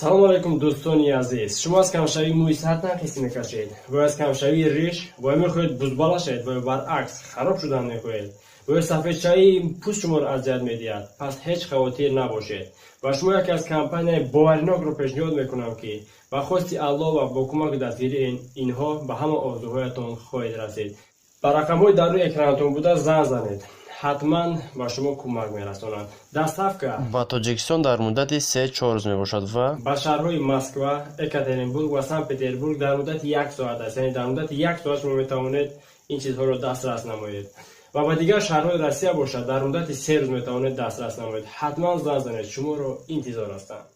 Салом алейкум, дӯстони азиз. Шумо аз камшавии мӯи сар танқисӣ мекашед ва аз камшавии риш, ва мехоҳед бузбала шавед, ва баръакс хароб шудан мехоҳед, ва сафедшавии пӯст шуморо азият медиҳад, пас ҳеҷ хавотир набошед. Ва шумо яке аз компанияи боваринокро пешниҳод мекунам, ки ба хости Аллоҳ ва бо кӯмаки дастгирии инҳо ба ҳама орзуҳоятон хоҳед расид. Ба рақамҳои дар рӯи экранатон буда занг занед, ҳатман ба шумо кӯмак мерасонанд. Доставка ба Тоҷикистон дар муддати 3-4 рӯз мебошад ва ба шаҳрҳои Москва, Екатеринбург ва Санкт-Петербург дар муддати як соат аст. Яъне дар муддати як соат шумо метавонед ин чизҳоро дастрас намоед. Ва ба дигар шаҳрҳои Россия бошад, дар муддати 3 рӯз метавонед дастрас намоед. Ҳатман занг занед, шуморо интизор ҳастанд.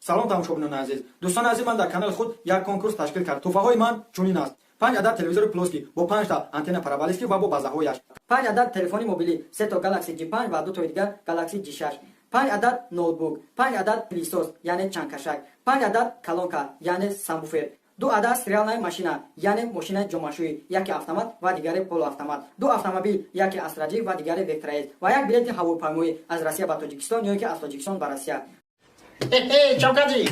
Салом, тамошобинони азиз. Дӯстони азиз, ман дар канали худ як конкурс ташкил кард. Тӯҳфаҳои ман чунин аст: 5 адад телевизори плоский бо 5 та антенна параболический ва бо базаҳояш, 5 адад телефони мобилӣ, се то Galaxy J5 ва ду тои дигар Galaxy J6, 5 адад ноутбук, 5 адад пылесос, яъне чангкашак, 5 адад колонка, яъне сабвуфер, ду адад стиральная машина, яъне мошинаи ҷомашӯӣ, яке автомат ва дигаре полуавтомат, ду автомобил, яке Астра J ва дигаре Вектра С, ва як билети ҳавопаймоӣ аз Россия ба Тоҷикистон ё ки аз Тоҷикистон ба Россия. Чокади.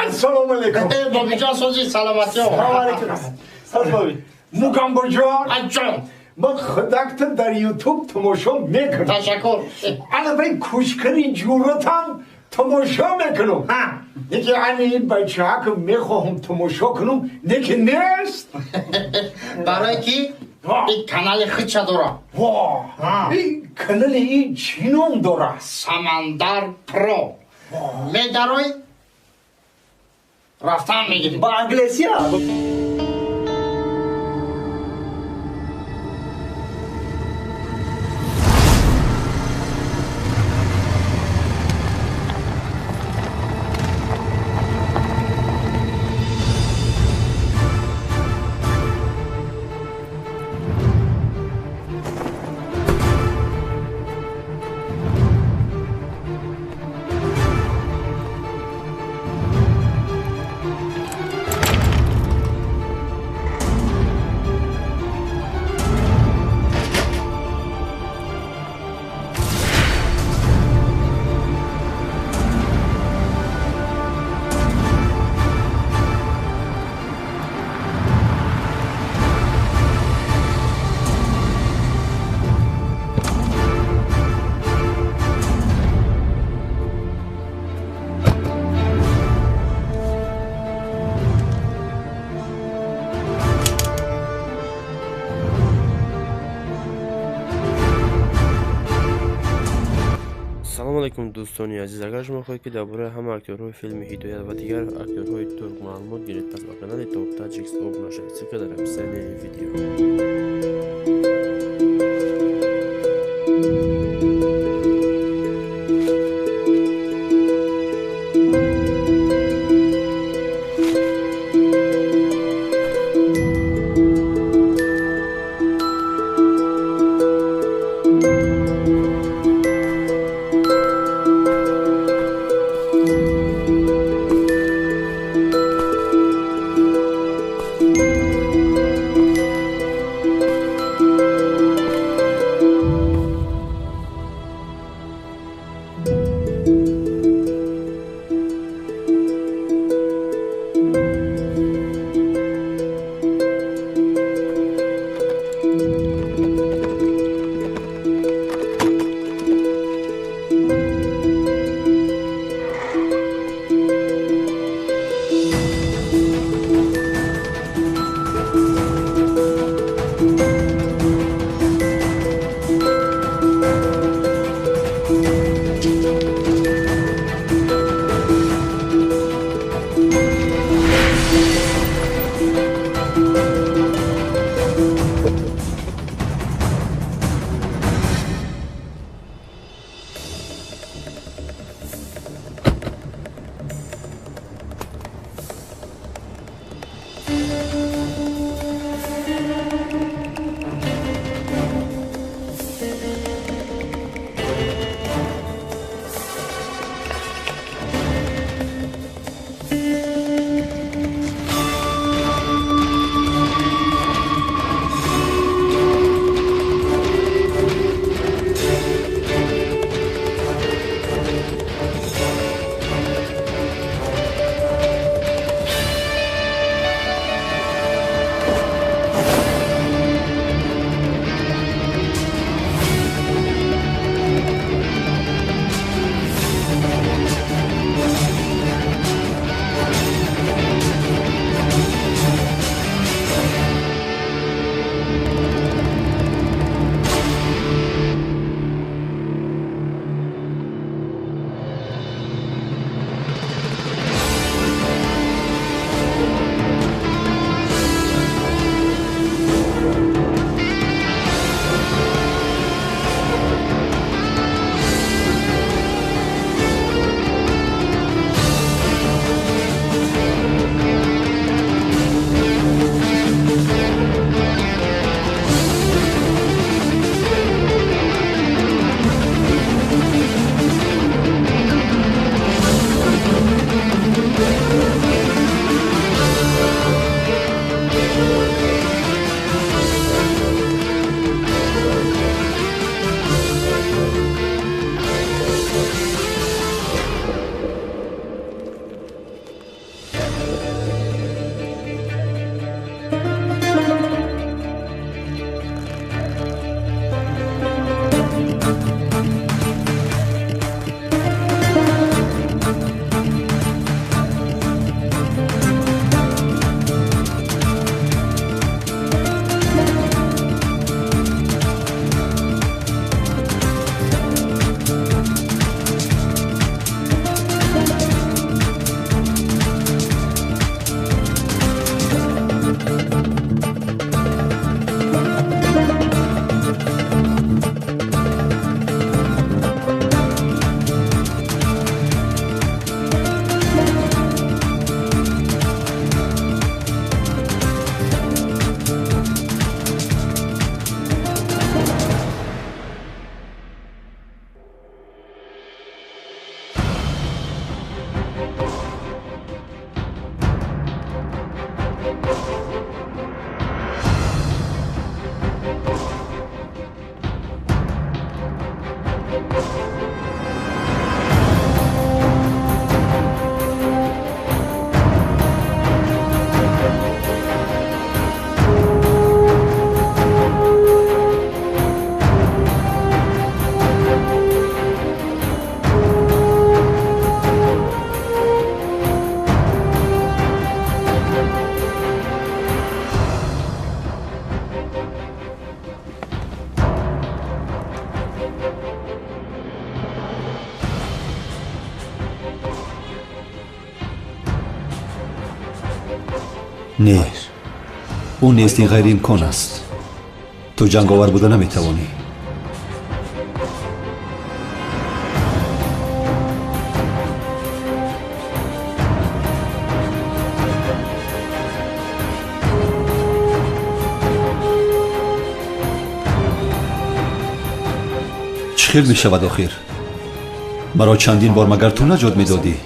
Ассалому алайкум. Бобиҷон, сози, саломатиё. Салому алайкум. Салом. Мугамбоҷон. Аҷон. Ман худакта дар Ютуб тамошо мекунам. Ташаккур. Ана вай кушкари ҷуръатам тамошо мекунам. Неки ани ин бачаҳака мехоҳам тамошо кунам, неки нест. Барое ки ин канали худша дора. Во! Ин канали ин чӣ ном дорад? Самандар Про. Медарой, рафтан мегирем. Ба англисия. Салом алейкум, дӯстони азиз. Агар шумо хоҳед, ки дар бораи ҳама актёрҳои филми Ҳидоят ва дигар актёрҳои турк маълумот гиред, пас ба канали Топ Таҷикс обуна шавед. Ссылка дар описанияи видео. Не, ӯ нест, ин ғайриимкон аст. Ту ҷанговар буда наметавонӣ. Чӣ хел мешавад охир? Маро чандин бор магар ту наҷот медодӣ?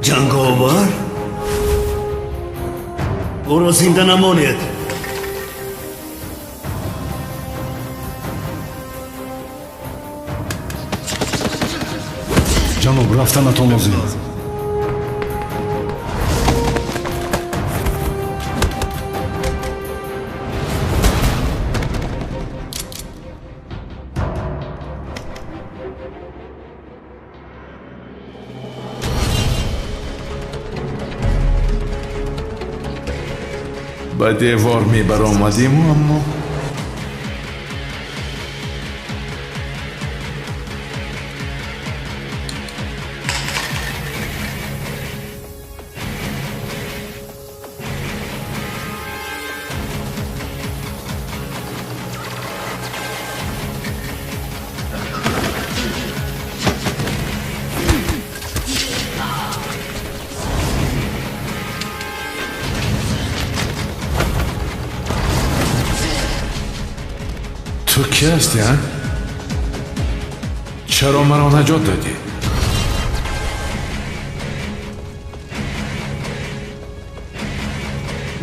Ҷанговар? Ӯро зинда намонед. Ҷаноб, рафтанатон лозим. Ба девор мебаромадиму, аммо ту ки ҳастӣ, а? Чаро маро наҷот додӣ?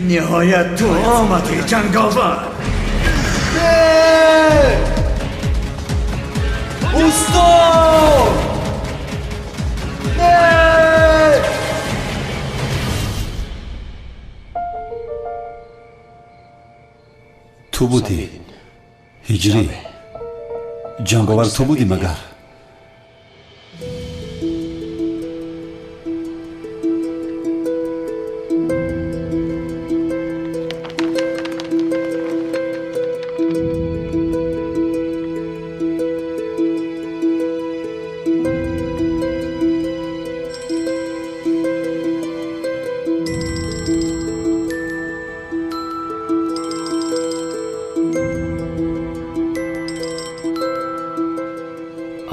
Ниҳоят ту омадӣ, ҷанговар. Устод! Ту будӣ, Ҳиҷрӣ. Ҷанговар ту будӣ магар?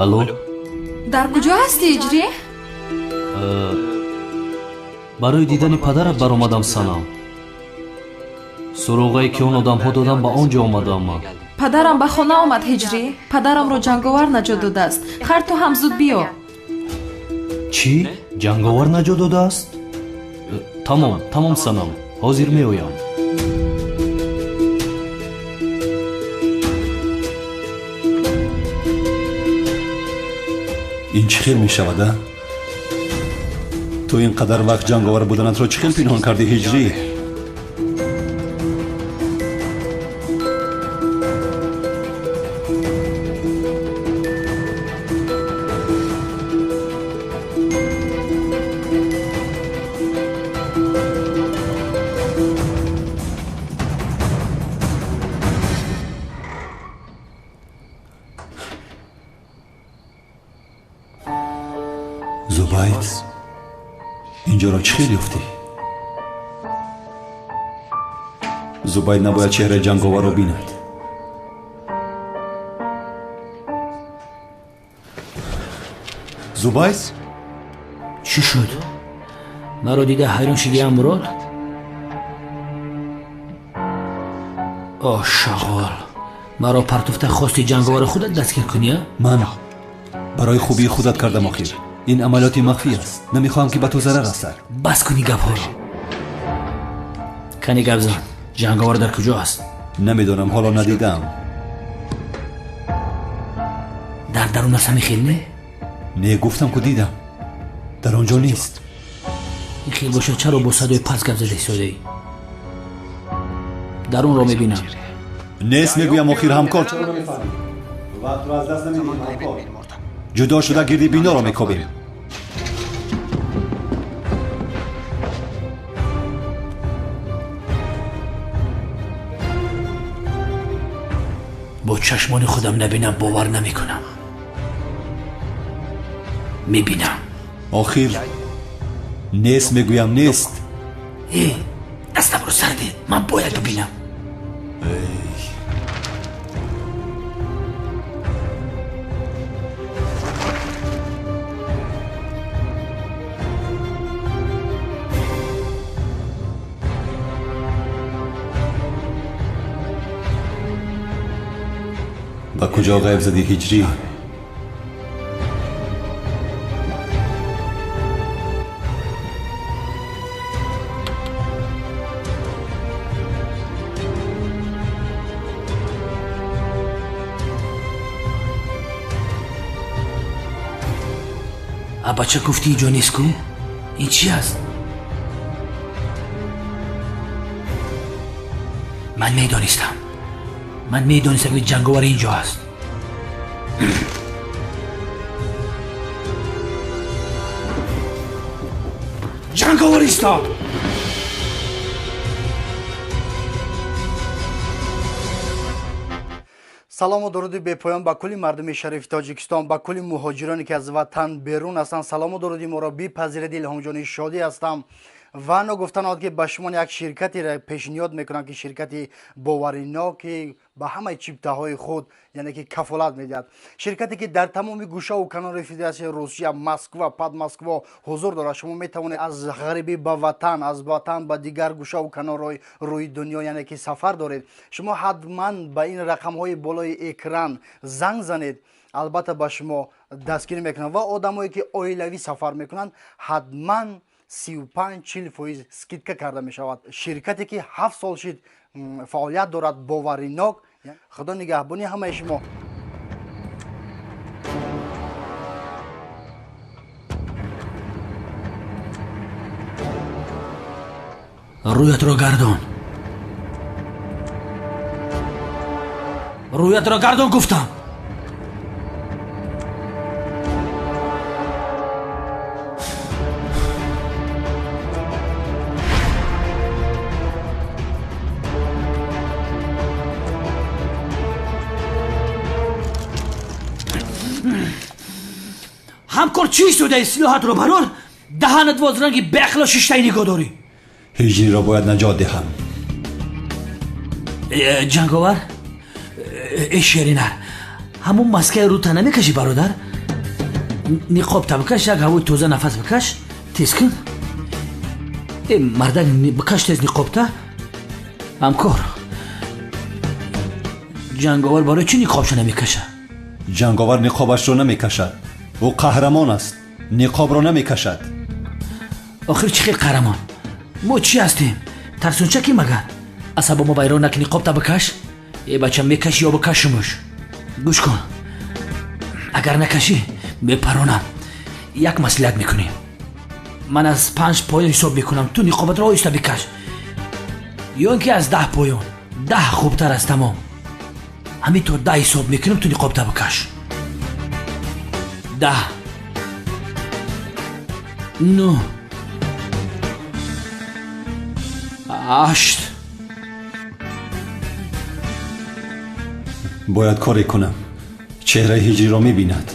Алло? Дар куҷо ҳастӣ, Ҳиҷрӣ? Барои дидани падарат баромадам, Санам. Суроғае ки он одамҳо додам, ба он ҷо омадам ман. Падарам ба хона омад, Ҳиҷрӣ. Падарамро ҷанговар наҷот додааст. Хар, ту ҳам зуд биё. Чӣ? Ҷанговар наҷот додааст? Тамом, тамом, Санам, ҳозир меоям. Ин чӣ хел мешавад, а? Ту ин қадар вақт ҷанговар буданатро чӣ хел пинҳон кардӣ, Ҳиҷрӣ? Зубайд, инҷоро чӣ хел ёфтӣ? Зубайд набояд чеҳраи ҷанговарро бинад. Зубайд? Чӣ шуд? Маро дида ҳайрон шудиам, Мурод? О, шағол! Маро партофта хости ҷанговари худат дастгир кунӣ, а? Ман барои хубии худат кардам охир. Ин амалиёти махфӣ аст. Намехоҳам ки ба ту зарар расад. Бас куни гапҳоро. Кани гап зан. Ҷанговар дар куҷо аст? Намедонам, ҳоло надидаам. Дар дарун аст ҳамин хел, не? Не, гуфтам ку дидам. Дар он ҷо нест. Ин хел бошад, чаро бо садои паст гап зада истодаӣ? Дарунро мебинам. Нест, мегӯям охир, ҳамкор. Чаро намефаҳмӣ? Вақтро аз даст намедиҳем, ҳамкор. Ҷудо шуда гирди биноро мекобем. чашмони худам набинам бовар намекунам. Мебинам. Охир нест, мегӯям, нест. Э, дастамро сар де, ман бояд бибинам. Ба куҷо ғайб задӣ, Ҳиҷрӣ? А бача гуфтӣ инҷо нест ку? Ин чи аст? Ман медонистам, ман медонистам, ки ҷанговар инҷо аст. Ҷанговар истод. Салому дуруди бепоён ба кулли мардуми шарифи Тоҷикистон, ба кулли муҳоҷироне, ки аз ватан берун ҳастанд. Салому дуруди моро бипазиред. Илҳомҷони Шодӣ ҳастам ва ногуфта наояд, ки ба шумо як ширкатеро пешниҳод мекунам, ки ширкати боваринок, ки ба ҳамаи чиптаҳои худ, яъне ки кафолат медиҳад. Ширкате, ки дар тамоми гӯшаву канори Федератсияи Русия, Москва, Подмосква ҳузур дорад. Шумо метавонед аз ғарибӣ ба ватан, аз ватан ба дигар гӯшаву канорҳои рӯи дунё, яъне ки сафар доред. Шумо ҳатман ба ин рақамҳои болои экран занг занед, албатта ба шумо дастгирӣ мекунанд. Ва одамое, ки оилавӣ сафар мекунанд, ҳатман 35-40% скидка карда мешавад. Ширкате, ки 7 сол шид фаъолият дорад, боваринок. Худо нигаҳбони ҳамаи шумо. Рӯятро гардон, рӯятро гардон, гуфтам. Ҳамкор, чӣ истодаи? Силоҳатро барор. Даҳанат воз, ранги беақло шиштаи нигоҳ дорӣ. Ҳиҷриро бояд наҷот диҳам. Ҷанговар, э шеринар, ҳамун маскаи рӯта намекашӣ, бародар? Ниқобта бикаш, як ҳавои тоза нафас бикаш. Тез кун, э мардак, бикаш тез ниқобта. Ҳамкор, ҷанговар барои чӣ ниқобша намекаша? Ҷанговар ниқобашро намекашад. Ӯ қаҳрамон аст, ниқобро намекашад. Охир чӣ хел қаҳрамон? Мо чӣ ҳастем, тарсунчаки магар? Асабо мо вайрон накунӣ, ниқобта бикаш. Э бача, мекашӣ ё бикашумуш? Гӯш кун, агар накашӣ, мепаронам. Як маслиҳат мекунем: ман аз панҷ поён ҳисоб мекунам, ту ниқобатро оҳиста бикаш, ё ин ки аз 10 поён. 10 хубтар аст. Тамом, ҳамин то 10 ҳисоб мекунам, ту ниқобта бикаш. 10, 9, 8. Бояд коре кунам, чеҳраи Ҳиҷриро мебинад.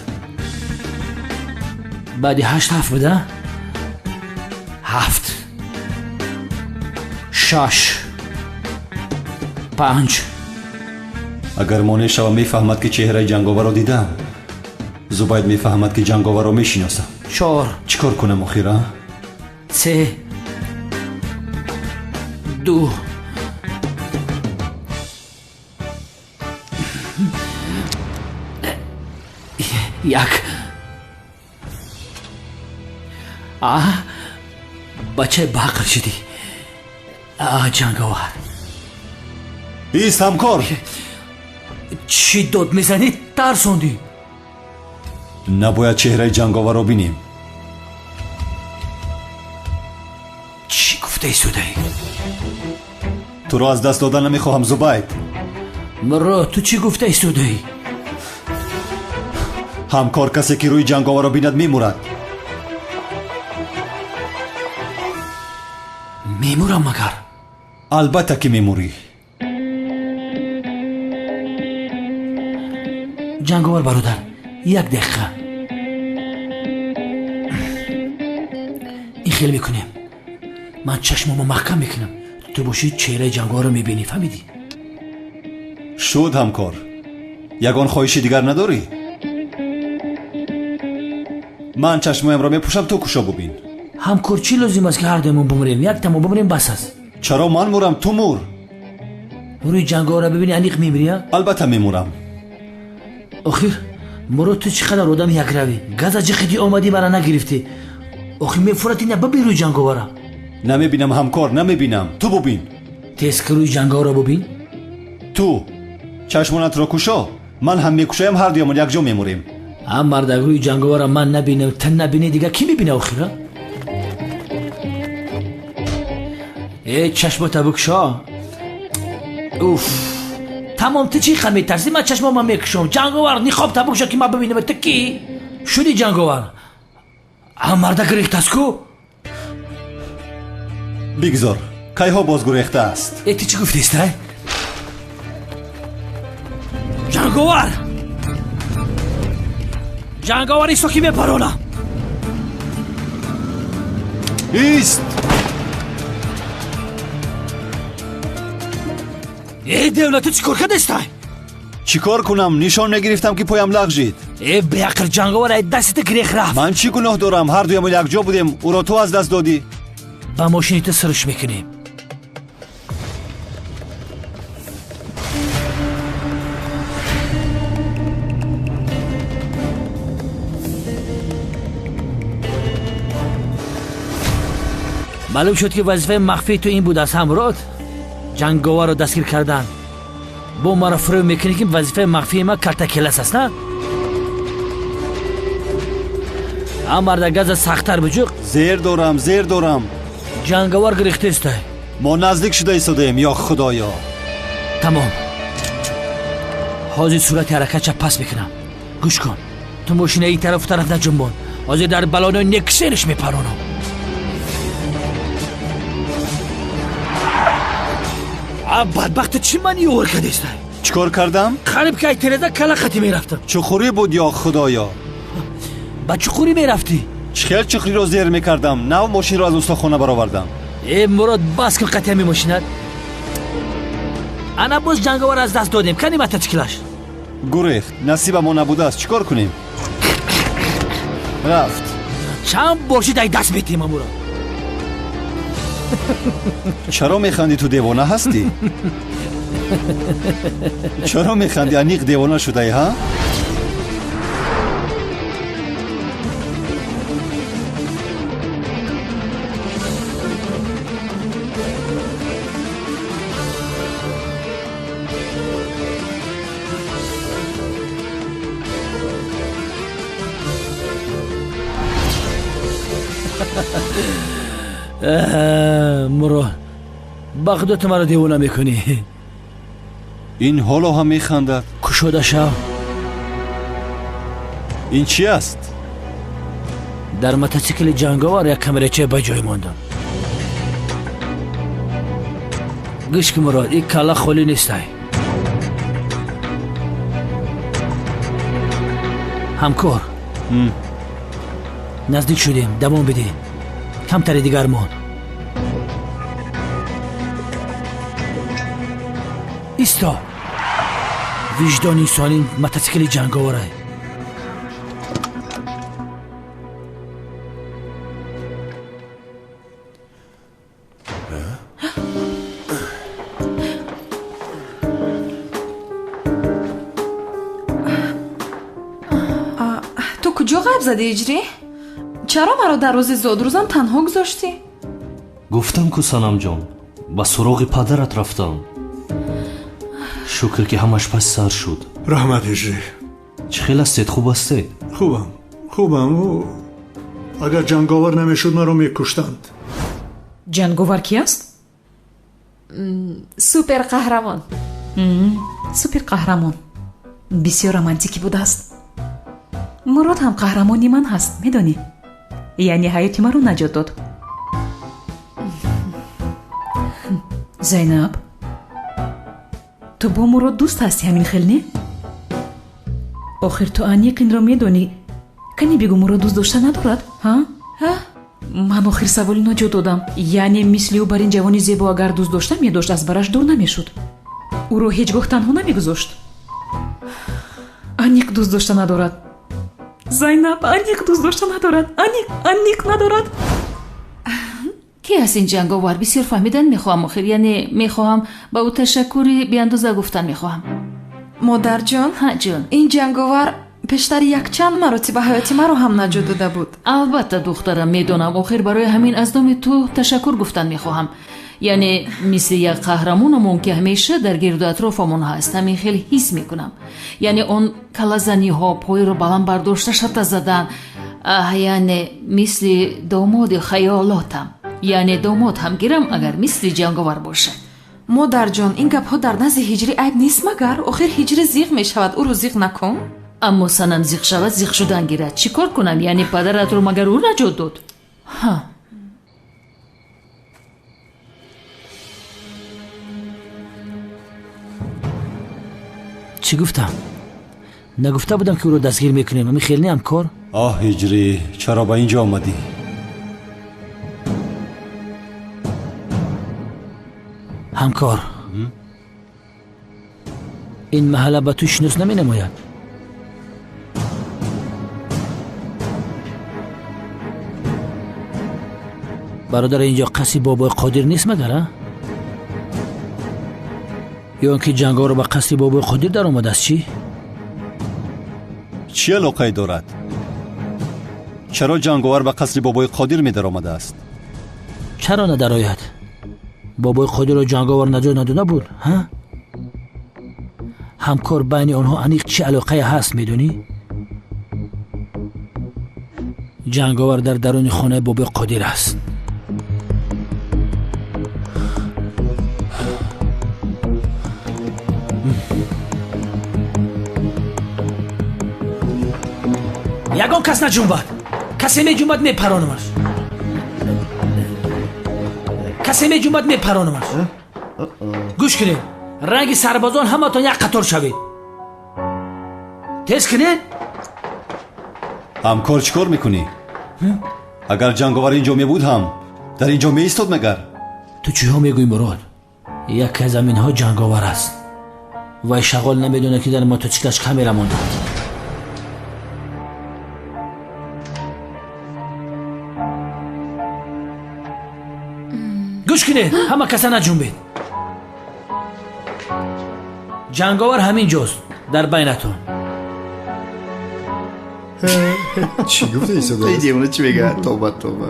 Баъди ҳашт ҳафт буда. 7, 6, 5. Агар монеъ шавам, мефаҳмад, ки чеҳраи ҷанговарро дидам. Зубайд мефаҳмад, ки ҷанговарро мешиносам. 4. Чӣ кор кунам охир, а? 3, 2. 1. А бачаи баақл шудӣ, а ҷанговар. Ист, ҳамкор. Чӣ дод мезанӣ, тарсондӣ. Набояд чеҳраи ҷанговарро бинем. Чӣ гуфта истодаӣ? Туро аз даст дода намехоҳам, Зубайд. Муро, ту чӣ гуфта истодаӣ? Ҳамкор, касе, ки рӯи ҷанговарро бинад, мемурад. Мемурам магар? Албатта, ки мемурӣ. Ҷанговар бародар, як дақиқа. Ин хел мекунем. Ман чашмамо маҳкам мекунам. Ту бошӣ чеҳраи ҷанговарро мебинӣ, фаҳмидӣ? Шуд ҳамкор. Ягон хоҳиши дигар надорӣ? Ман чашмоямро мепӯшам, ту кушо бубин. Ҳамкор, чӣ лозим аст ки ҳардуямон бумрем? Яктамо бумрем бас аст. Чаро ман мурам, ту мур? Рӯи ҷанговарро бибинӣ, аниқ мемирӣ? Албатта мемурам. Охир Мурод, ту чӣ қадар одами якравӣ. Газа ҷиқидӣ омадӣ, мара нагирифтӣ. Охир мефурати на бибин рӯи ҷанговара. Намебинам ҳамкор, намебинам. Ту бубин. Тез ки рӯи ҷанговарро бубин. Ту чашмонатро кушо, ман ҳам мекушоям, ҳардуямон якҷо мемурем. Ҳам мардак, рӯи ҷанговарро ман набинам, ту набинӣ, дигар кӣ мебина охира? Э, чашмота бикушо. Уф, тамом, ту чӣ қа метарсӣ? Ман чашмома мекушом. Ҷанговар, ниқобта бикушо ки ман бибинам. Ту кӣ шудӣ ҷанговар? Ҳам мардак гурехтааст ку? Бигзор, кайҳо боз гурехтааст. Э, ту чӣ гуфтестай? Ҷанговар, ҷанговар, исто ки мепаронам. Ист! Э, девна, ту чӣ кор кардестай? Чӣ кор кунам? Нишон мегирифтам ки поям лағжид. Э, беақл ҷанговар, ай дасти гирех рафт. Ман чӣ гуноҳ дорам? Ҳардуямон якҷо будем, ӯро ту аз даст додӣ. Ба мошини ту сирш мекунем. Маълум шуд ки вазифаи махфии ту ин буд аз ҳамрод ҷанговарро дастгир кардан. Бо маро фурӯ мекунӣ ки вазифаи махфии ман калтакелас аст, на? Ҳам марда, газа сахттар биҷуқ. Зер дорам, зер дорам. Ҷанговар гирифтестай. Мо наздик шуда истодаем, ё худоё. Тамом, ҳозир сурати ҳаракатша пас мекунам. Гӯш кун, ту мошина ин тарафу тараф наҷунбон. Ҳозир дар балонои нексенш мепаронам. Бадбахт, ту чӣ мани ёвор кардестай? Чӣ кор кардам? Қариб ки ай тереза кала хати мерафтам. Чуқурӣ буд, ё худоё. Ба чуқурӣ мерафтӣ? Чӣ хел чуқуриро зер мекардам? Нав мошинро аз устохона баровардам. Э, Мурод, бас кун қатъи ҳамин мошинат. Ана боз ҷанговар аз даст додем. Кани мотоциклаш? Гурехт, насибамо набудааст. Чӣ кор кунем? Рафт. Чанд бор шид ай даст метиҳем амуро. Чаро механдӣ? Ту девона ҳастӣ? Чаро механдӣ? Аниқ девона шудаӣ, ҳа? Мурод, ба худо ту маро девона мекунӣ. Ин ҳоло ҳам механдад. Кушода шав. Ин чӣ аст? Дар мотосикли ҷанговар як камерача ба ҷой мондам. Гӯш ки Мурод, ин калла холӣ нестай. Ҳамкор, наздик шудем, давом бидеҳ. Камтаре дигар монд. Исто, виҷдони инсонӣ мотосикли ҷанговарай. Ту куҷо ғайб задӣ, Иҷрӣ? Чаро маро дар рӯзи зодрӯзам танҳо гузоштӣ? Гуфтам ку Санамҷон, ба суроғи падарат рафтам. Шукр ки ҳамаш пас сар шуд. Раҳмат, Иҷрӣ. Чӣ хел ҳастед, хуб ҳастед? Хубам, хубам. Агар ҷанговар намешуд, маро мекуштанд. Ҷанговар ки аст? Суперқаҳрамон. Суперқаҳрамон бисёр романтикӣ будааст. Мурод ҳам қаҳрамони ман ҳаст, медонӣ? Яъне ҳаёти маро наҷот дод. Зайнаб, ту бо Мурод дӯст ҳастӣ, ҳамин хел не? Охир ту аниқ инро медонӣ. Кани бигӯ, Мурод дӯст дошта надорад, ҳа? Ман охир саволи ноҷо додам. Яъне мисли ӯ бар ин ҷавони зебо агар дӯст дошта медошт, аз бараш дур намешуд. Ӯро ҳеҷ гоҳ танҳо намегузошт. Аниқ дӯст дошта надорад. Зайнаб, аниқ дӯст дошта надорад. Аниқ, аниқ надорад. Ки аст ин ҷанговар? Бисёр фаҳмидан мехоҳам охир. Яъне мехоҳам ба ӯ ташаккури беандоза гуфтан мехоҳам. Модарҷон, ҳа ҷон, ин ҷанговар пештар якчанд маротиба ҳаёти маро ҳам наҷот дода буд. Албатта духтарам, медонам. Охир барои ҳамин аз номи ту ташаккур гуфтан мехоҳам. Яъне мисли як қаҳрамонамон, ки ҳамеша дар гирду атрофамон ҳаст, ҳамин хел ҳис мекунам. Яъне он калазаниҳо, пойро баланд бардошта шата задан, яъне мисли домоди хаёлотам. Яъне домод ҳам гирам, агар мисли ҷанговар бошад. Модарҷон, ин гапҳо дар назди Ҳиҷрӣ айб нест магар? Охир Ҳиҷрӣ зиғ мешавад, ӯро зиғ накун. Аммо санам зиғ шавад, зиғ шудан гирад. Чӣ кор кунам? Яъне падаратро магар ӯ наҷот дод? Ҳа. Чӣ гуфтам? Нагуфта будам, ки ӯро дастгир мекунем. Ами хел не, ҳамкор? Оҳ, Ҳиҷрӣ, чаро ба ин ҷо омадӣ? Ҳамкор, ин маҳалла ба ту шинос наменамояд. Бародар, инҷо қасри бобои Қодир нест магар, а? Ё он ки ҷанговарро ба қасри бобои Қодир даромадааст, чӣ? Чӣ алоқае дорад? Чаро ҷанговар ба қасри бобои Қодир медаромадааст? Чаро надарояд? Бобои Қодирро ҷанговар наҷот надода буд, ҳа? Ҳамкор, байни онҳо аниқ чӣ алоқае ҳаст, медонӣ? Ҷанговар дар даруни хонаи бобои Қодир аст. Ягон кас наҷунбад. Касе меҷунбад, мепаронамаш. Касе меҷунбад, мепаронамаш. Гӯш кунед, ранги сарбозон ҳаматон як қатор шавед. Тез кунед. Ҳамкор, чӣ кор мекунӣ? Агар ҷанговар инҷо мебуд ҳам дар инҷо меистод магар? Ту чиҳо мегӯӣ, Мурод? Яке аз аминҳо ҷанговар аст. Вай шағол намедонад, ки дар мотосиклаш камера монда. Гӯш кунед, ҳама каса наҷунбед. Ҷанговар ҳамин ҷост, дар байнатон. Чӣ гуфта истодааст? Эй девона, чӣ мегӯяд? Тоба, тоба.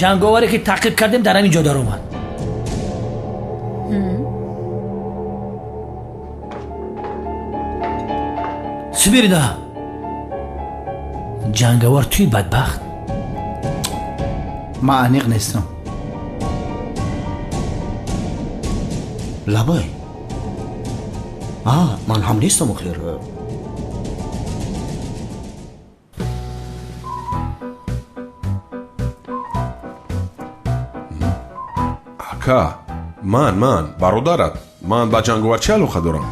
Ҷанговаре ки таъқиб кардем дар ҳамин ҷо даромад. Смирно! Ҷанговар туи бадбахт? Ман аниқ нестам. Лабай. Ман ҳам нестам охир. Ака, ман бародарат. Ман ба ҷанговар чӣ алоқа дорам?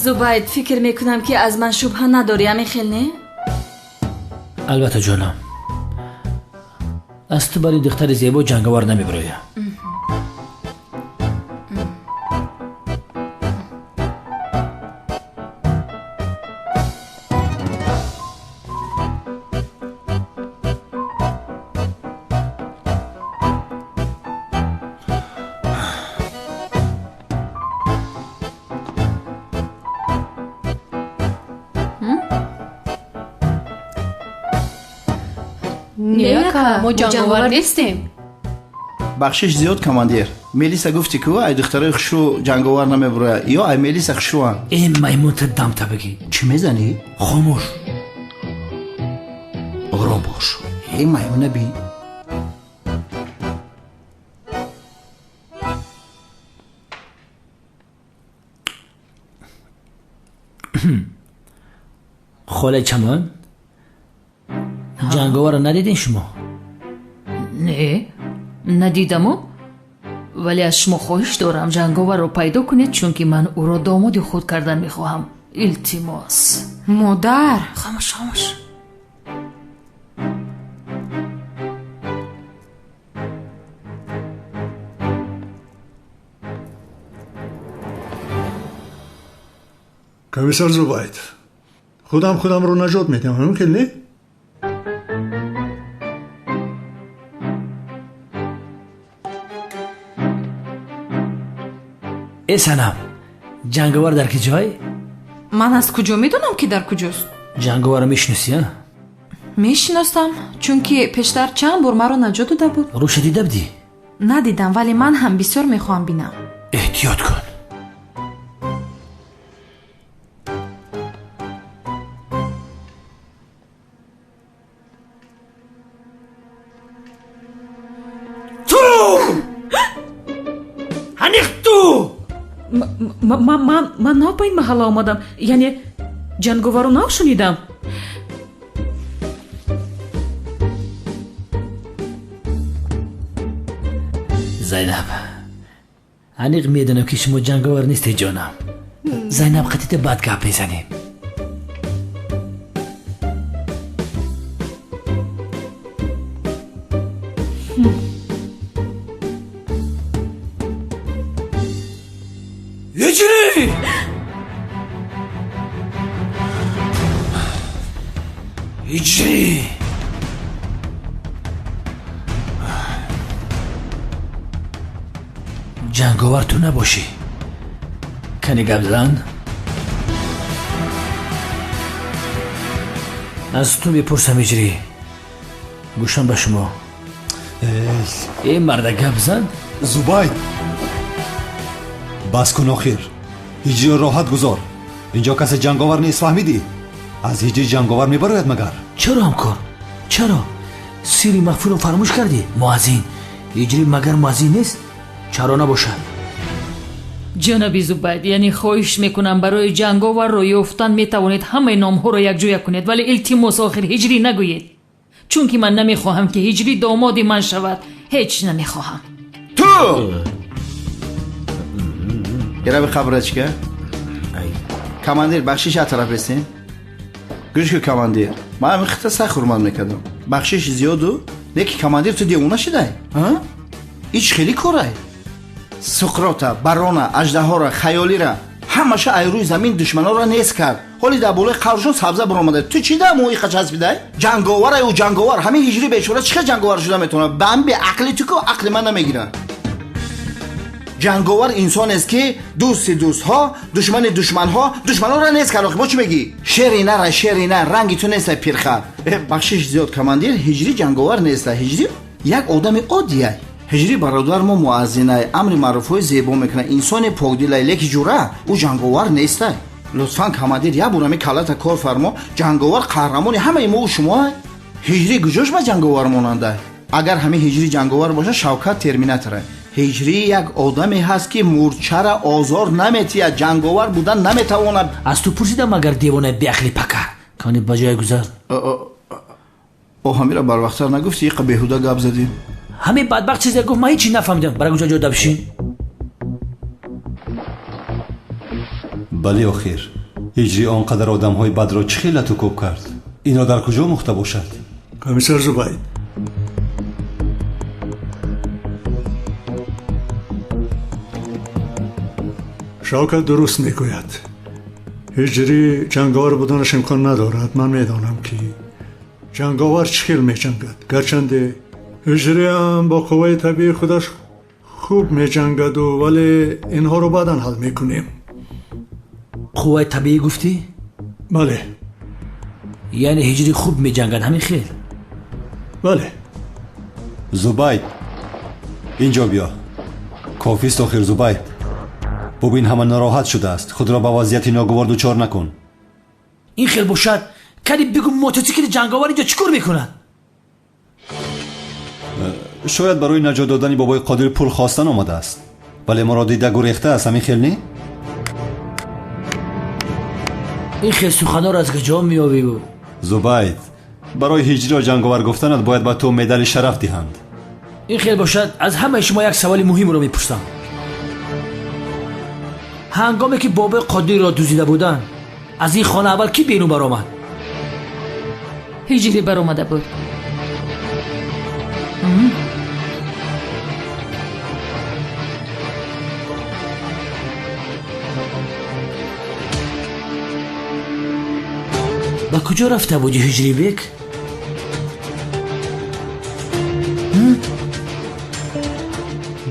Зубайд, фикр мекунам, ки аз ман шубҳа надорӣ, ҳамин хел не? Албатта ҷонам, аз ту барои духтари зебо ҷанговар намебироям. Не, ака, мо ҷанговар нестем. Бахшиш зиёд, командир. Мелиса гуфти ку ай духтарои хушрӯ ҷанговар намебурояд, ё ай Мелиса хушрӯанд. Э маймунта дамта бигӣ. Чӣ мезанӣ? Хомӯш. Ором бош. Э маймуна бин. Холаи Чамон, ҷанговарро надидин шумо? Не, надидаму, вале аз шумо хоҳиш дорам ҷанговарро пайдо кунед, чунки ман ӯро домоди худ кардан мехоҳам. Илтимос. Модар! Хомӯш, хомӯш. Комиссар Зубайд, худам худамро наҷот медиҳам, ҳамин хел не? Э Санам, ҷанговар дар ки ҷой? Ман аз куҷо медонам, ки дар куҷост? Ҷанговарро мешиносӣ, а? Мешиносам, чунки пештар чанд бор маро наҷот дода буд. Рӯша дида будӣ? Надидам, вале ман ҳам бисёр мехоҳам бинам. Эҳтиёт кун. Ман нав ба ин маҳалла омадам, яъне ҷанговарро нав шунидам. Зайнаб, аниқ медонам, ки шумо ҷанговар нестед, ҷонам. Зайнаб, қатита бад гап мезанем. Ҳиҷрӣ! Ҳиҷрӣ! Ҷанговар ту набошӣ. Кане гап зан? Аз ту мепурсам, Ҳиҷрӣ. Гӯшам ба шумо. Э марда, гап зан? Зубайд! Бас кун охир. Ҳиҷриро роҳат гузор. Инҷо касе ҷанговар нест, фаҳмидӣ? Аз ҳиҷри ҷанговар мебарояд магар? Чаро, ҳамкор? Чаро? Сирри махфиро фаромӯш кардӣ? Муаззин. Ҳиҷрӣ магар муаззин нест? Чаро набошад? Ҷаноби Зубайд, яъне хоҳиш мекунам, барои ҷанговарро ёфтан метавонед ҳамаи номҳоро якҷоя кунед, вале илтимос, охир ҳиҷрӣ нагӯед, чунки ман намехоҳам, ки ҳиҷрӣ домоди ман шавад. Ҳеҷ намехоҳам. Ту! Ира қабрачка. Командир, бахшиш аз тараф ресем. Гӯш ку, командир. Ман ҳамин хита сахт ҳурмат мекардам. Бахшиш зиёду, леки командир ту девона шидай? Ич хеле корай. Суқрота, барона, аждаҳора, хаёлира ҳамаша ай рӯи замин душманонро нест кард. Ҳоли дар болои қабршон сабза баромада. Ту чӣ дар моиқа часпидай? Ҷанговарай ӯ, ҷанговар. Ҳамин ҳиҷри бечора чӣ хел ҷанговар шуда метавонад? Ба ҳамин беақли ту ку ақли ман намегирад. Ҷанговар инсонест, ки дӯсти дӯстҳо, душмани душманҳо, душманонро нест кард. Охи бо чӣ мегӣ? Шери нара, шери нар, ранги ту нестай, пирхар. Бахшиш зиёд, командир, ҳиҷрӣ ҷанговар нестай. Ҳиҷрӣ як одами оддияй. Ҳиҷрӣ бародар мо муаззинай, амри маъруфҳои зебо мекунад, инсони покдилай, леки ҷура ӯ ҷанговар нестай. Лутфан, командир, як бор ҳамин каллата кор фармо. Ҷанговар қаҳрамони ҳамаи мо шумоай. Ҳиҷрӣ куҷош ба ҷанговар монандай? Агар ҳамин ҳиҷрӣ ҷанговар бошад, Шавкат терминаторай. Ҳиҷрӣ як одаме ҳаст, ки мурчара озор наметиҳад, ҷанговар будан наметавонад. Аз ту пурсидам, агар девонаи беақли пакар. Кани ба ҷое гузар. О, ҳамира барвақттар нагуфти, иқа беҳуда гап задем. Ҳамин бадбахт чизе гуфт, ман ҳечи нафаҳмидам. Бара куҷо ҷода бишин? Бале, охир ҳиҷрӣ он қадар одамҳои бадро чӣ хел лату кӯб кард? Инро дар куҷо мухта бошад? Комиссар Зубайд, Шавкат дуруст мегӯяд. Ҳиҷрӣ ҷанговар буданаш имкон надорад. Ман медонам, ки ҷанговар чӣ хел меҷангад. Гарчанде ҳиҷриам бо қувваи табиии худаш хуб меҷангаду, вале инҳоро баъдан ҳал мекунем. Қувваи табиӣ гуфтӣ? Бале. Яъне ҳиҷрӣ хуб меҷангад, ҳамин хел? Бале. Зубайд, инҷо биё. Кофист охир, Зубайд. Бубин, ҳама нороҳат шудааст. Худро ба вазъияти ногувор дучор накун. Ин хел бошад, кани бигӯ, мотосикли ҷанговар инҷо чӣ кор мекунад? Шояд барои наҷот додани бобои Қодир пул хостан омадааст, вале моро дида гурехтааст. Ҳамин хел не? Ин хел суханҳоро аз куҷо меёвӣ? Зубайд, барои ҳиҷриро ҷанговар гуфтанат бояд ба ту медали шараф диҳанд. Ин хел бошад, аз ҳамаи шумо як саволи муҳимро мепурсам. Ҳангоме ки бобои Қодирро дуздида буданд, аз ин хона аввал кӣ берун баромад? Ҳиҷрӣ баромада буд. Ба куҷо рафта будӣ, Ҳиҷрибек?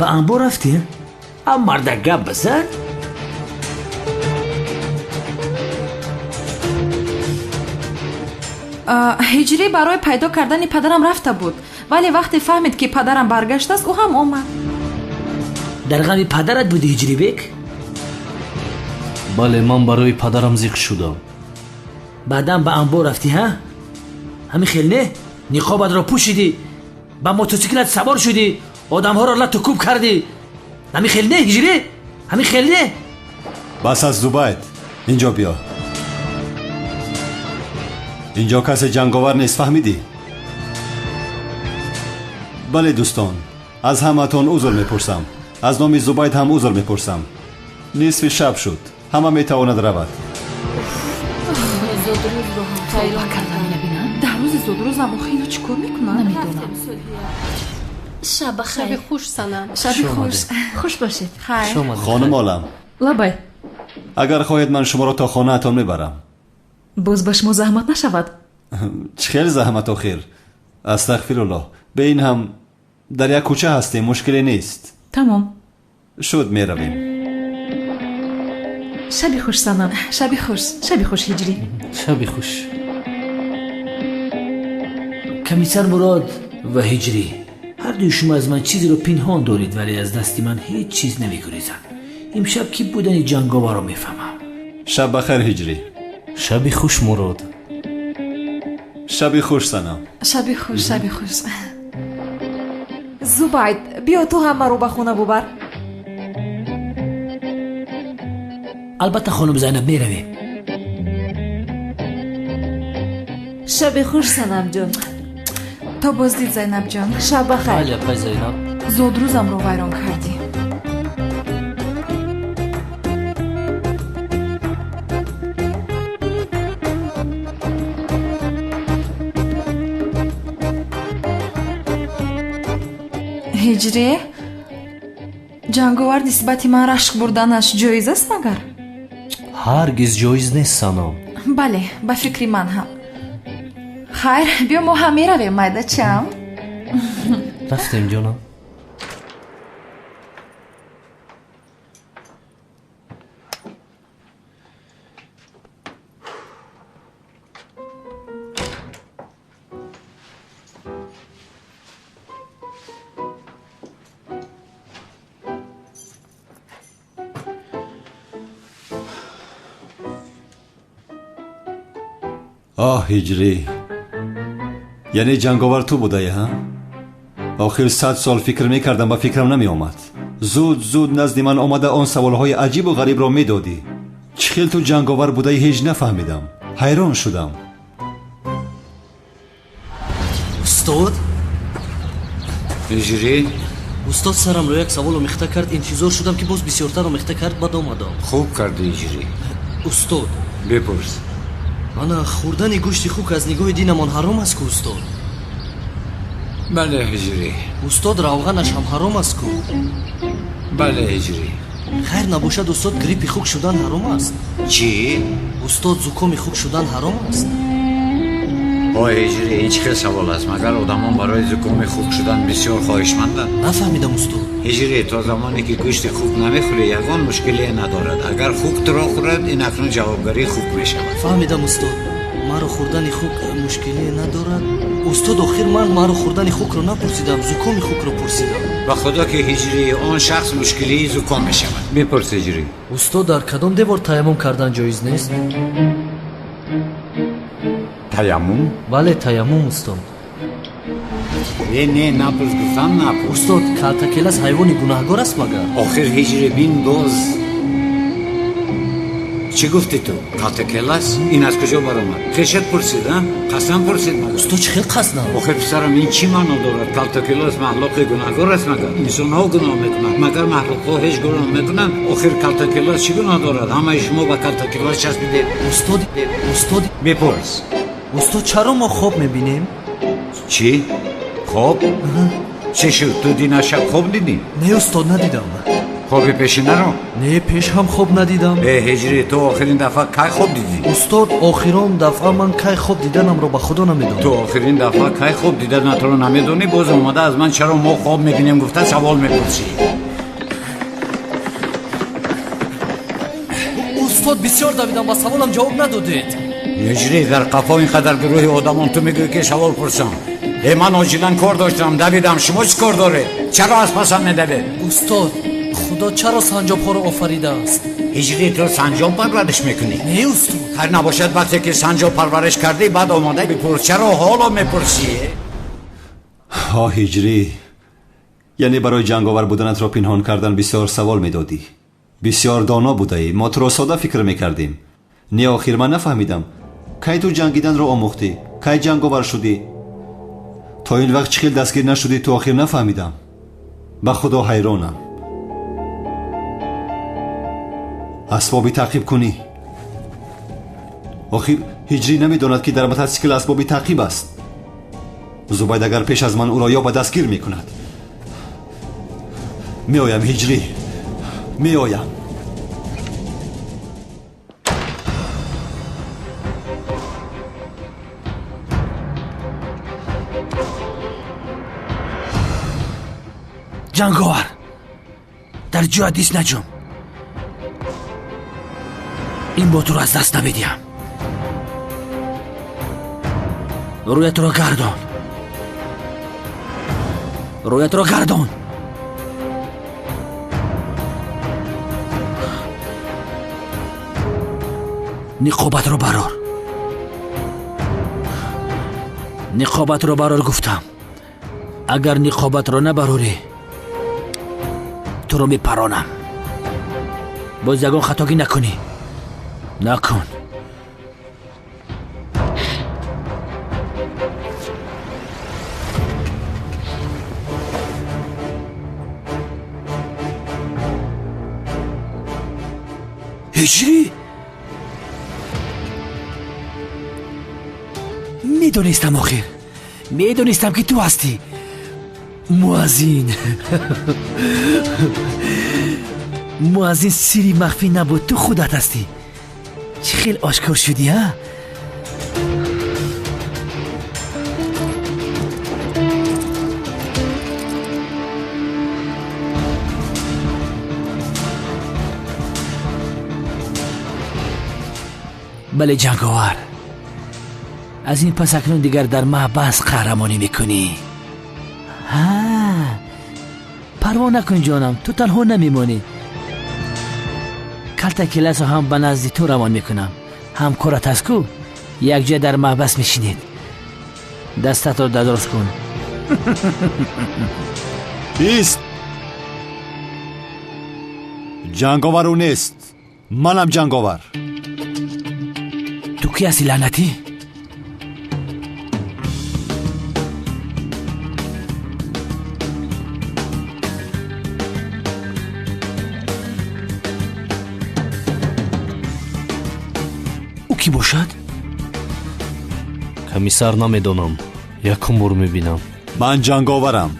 Ба анбор рафтем? А марда гап бизан. Ҳиҷрӣ барои пайдо кардани падарам рафта буд, вале вақте фаҳмид, ки падарам баргаштааст, ӯ ҳам омад. Дар ғами падарат будӣ, Ҳиҷрибек? Бале, ман барои падарам зиқ шудам. Баъдан ба анбор рафтӣ, ҳа? Ҳамин хел не? Ниқобатро пӯшидӣ, ба мотосиклат савор шудӣ, одамҳоро лату кӯб кардӣ. Ҳамин хел не, Ҳиҷрӣ? Ҳамин хел не? Бас аст, Зубайд, инҷо биё. Инҷо касе ҷанговар нест, фаҳмидӣ? Бале, дӯстон, аз ҳамаатон узр мепурсам. Аз номи Зубайд ҳам узр мепурсам. Нисфи шаб шуд, ҳама метавонад равад. Дар рӯзи зодрӯзам охи ино чӣ кор мекунанд? Намедонам. Шаб бахайр. Шаби хуш, Санам. Шаби хуш. Хуш бошед. Хайр. Хонум Олам. Лабай. Агар хоҳед, ман шуморо то хонаатон мебарам. Боз ба шумо заҳмат нашавад? Чӣ хел заҳмат охир? Астағфируллоҳ. Бе ин ҳам дар як кӯча ҳастем, мушкиле нест. Тамом. Шуд, меравем. Шаби хуш, Санам. Шаби хуш. Шаби хуш, Ҳиҷрӣ. Шаби хуш. Комиссар Мурод ва Ҳиҷрӣ, ҳар дуи шумо аз ман чизеро пинҳон доред, вале аз дасти ман ҳеҷ чиз намегурезад. Имшаб кӣ будани ҷанговарро мефаҳмам. Шаб бахайр, Ҳиҷрӣ. Шаби хуш, Мурод. Шаби хуш, Санам. Шаби хуш, шаби хуш. Зубайд, биё ту ҳам маро ба хона бубар. Албатта, хонум Зайнаб, меравем. Шаби хуш, Санамҷон. То боздид, Зайнабҷон. Шаб бахайр. Бале, апай Зайнаб. Зодрӯзамро вайрон кардӣ. Ҳиҷрӣ, ҷанговар нисбати ман рашк бурданаш ҷоиз аст магар? Ҳаргиз ҷоиз нест, Санам. Бале, ба фикри ман ҳам. Хайр, биё мо ҳам меравем, майдачам. Рафтем, ҷонам. Оҳ, Ҳиҷрӣ, яъне ҷанговар ту будаӣ, ҳа? Охир 100 сол фикр мекардам, ба фикрам намеомад. Зуд зуд назди ман омада он саволҳои аҷибу ғарибро медодӣ. Чӣ хел ту ҷанговар будаӣ, ҳеҷ нафаҳмидам. Ҳайрон шудам. Устод? Ҳиҷрӣ? Устод, сарамро як савол омехта кард, интизор шудам, ки боз бисёртар омехта кард, баъд омадам. Хуб кардӣ, Ҳиҷрӣ. Устод. Бипурс. Ана, хӯрдани гӯшти хук аз нигоҳи динамон ҳаром аст ку, устод? Бале, Ҳиҷрӣ. Устод, равғанаш ҳам ҳаром аст ку? Бале, Ҳиҷрӣ. Хайр набошад, устод, гриппи хук шудан ҳаром аст? Чӣ? Устод, зукоми хук шудан ҳаром аст? Ой, Ҳиҷрӣ, ин чӣ хел савол аст? Магар одамон барои зукоми хук шудан бисёр хоҳишманданд? Нафаҳмидам, устод. Ҳиҷрӣ, то замоне ки гӯшти хук намехӯрӣ, ягон мушкилие надорад. Агар хук туро хӯрад, ин акнун ҷавобгарии хук мешавад. Фаҳмидам, устод. Маро хӯрдани хук мушкиле надорад? Устод, охир ман маро хӯрдани хукро напурсидам, зукоми хукро пурсидам. Ба худо ки ҳиҷрӣ он шахс мушкилии зуком мешавад. Бипурс ҳиҷрӣ. Устод, дар кадом девор таяммум кардан ҷоиз нест? Таяммум? Бале, таяммум, устод. Э, не, напурс, гуфтам напурс. Устод, калтакелас ҳайвони гунаҳгор аст магар? Охир ҳиҷрӣ бин боз. Чӣ гуфтӣ ту? Калтакелас? Ин аз куҷо баромад? Хешат пурсид, а? Қасдан пурсид магар? Устод, чӣ хел қасдан? Охир писарам, ин чӣ маъно дорад? Калтакелас махлуқи гунаҳгор аст магар? Инсонҳо гуноҳ мекунанд, магар махлуқҳо ҳеҷ гуноҳ мекунанд? Охир калтакелас чӣ гуноҳ дорад? Ҳамаи шумо ба калтакелас часпидед. Устод, устод, бипурс. Устод, чаро мо хоб мебинем? Чӣ? Хоб? Чӣ шуд? Ту дина шаб хоб дидӣ? Не, устод, надидам. Хоби пешинаро? Не, пеш ҳам хоб надидам. Э, ҳиҷрӣ, ту охирин дафъа кай хоб дидӣ? Устод, охирон дафъа ман кай хоб диданамро ба худо намедонам. Ту охирин дафъа кай хоб диданатро намедонӣ, боз омада аз ман чаро мо хоб мебинем гуфта савол мепурсӣ. Устод, бисёр давидам, ба саволам ҷавоб надодед. Ҳиҷрӣ, дар қафо ин қадар гурӯҳи одамон, ту мегӯӣ ки савол пурсам. Э, ман оҷилан кор доштам, давидам, шумо чӣ кор доред? Чаро аз пасам медавед? Устод, худо чаро санҷобҳоро офаридааст? Ҳиҷрӣ, ту санҷоб парвариш мекунӣ? Не, устод. Хайр набошад, вақте ки санҷоб парвариш кардӣ, баъд омода бипурс. Чаро ҳоло мепурсӣ? Ҳо, ҳиҷрӣ, яъне барои ҷанговар буданатро пинҳон кардан бисёр савол медодӣ. Бисёр доно будаӣ, мо туро сода фикр мекардем. Не, охир ман нафаҳмидам. Кай ту ҷангиданро омӯхтӣ? Кай ҷанговар шудӣ? То ин вақт чӣ хел дастгир нашудӣ, ту охир нафаҳмидам. Ба худо ҳайронам. Асбоби таъқиб кунӣ. Охир ҳиҷрӣ намедонад, ки дар мотосикл асбоби таъқиб аст. Зубайд агар пеш аз ман ӯро ёба дастгир мекунад. Меоям, ҳиҷрӣ, меоям. Ҷанговар, дар ҷоят ис наҷум. Ин бо туро аз даст намедиҳам. Рӯятро гардон, рӯятро гардон. Ниқобатро барор, ниқобатро барор гуфтам. Агар ниқобатро набарорӣ, туро мепаронам. Боз ягон хатогӣ накунӣ. Накун. Ҳиҷрӣ, медонистам, охир медонистам, ки ту ҳастӣ. Муаззин, муаззин, сири махфӣ набуд, ту худат ҳастӣ. Чӣ хел ошкор шудӣ, а? Бале, ҷанговар, аз ин пас акнун дигар дар маҳбас қаҳрамонӣ мекунӣ. Ҳа, парво накун, ҷонам, ту танҳо намемонӣ. Калта келасо ҳам ба назди ту равон мекунам. Ҳамкорат аст ку, якҷоя дар маҳбас мешинед. Дастатро дадроз кун. Ист! Ҷанговар ӯ нест, манам ҷанговар. Ту ки ҳасти, лаънатӣ? Ӯ кӣ бошад? Комиссар, намедонам, якум бор мебинам. Ман ҷанговарам.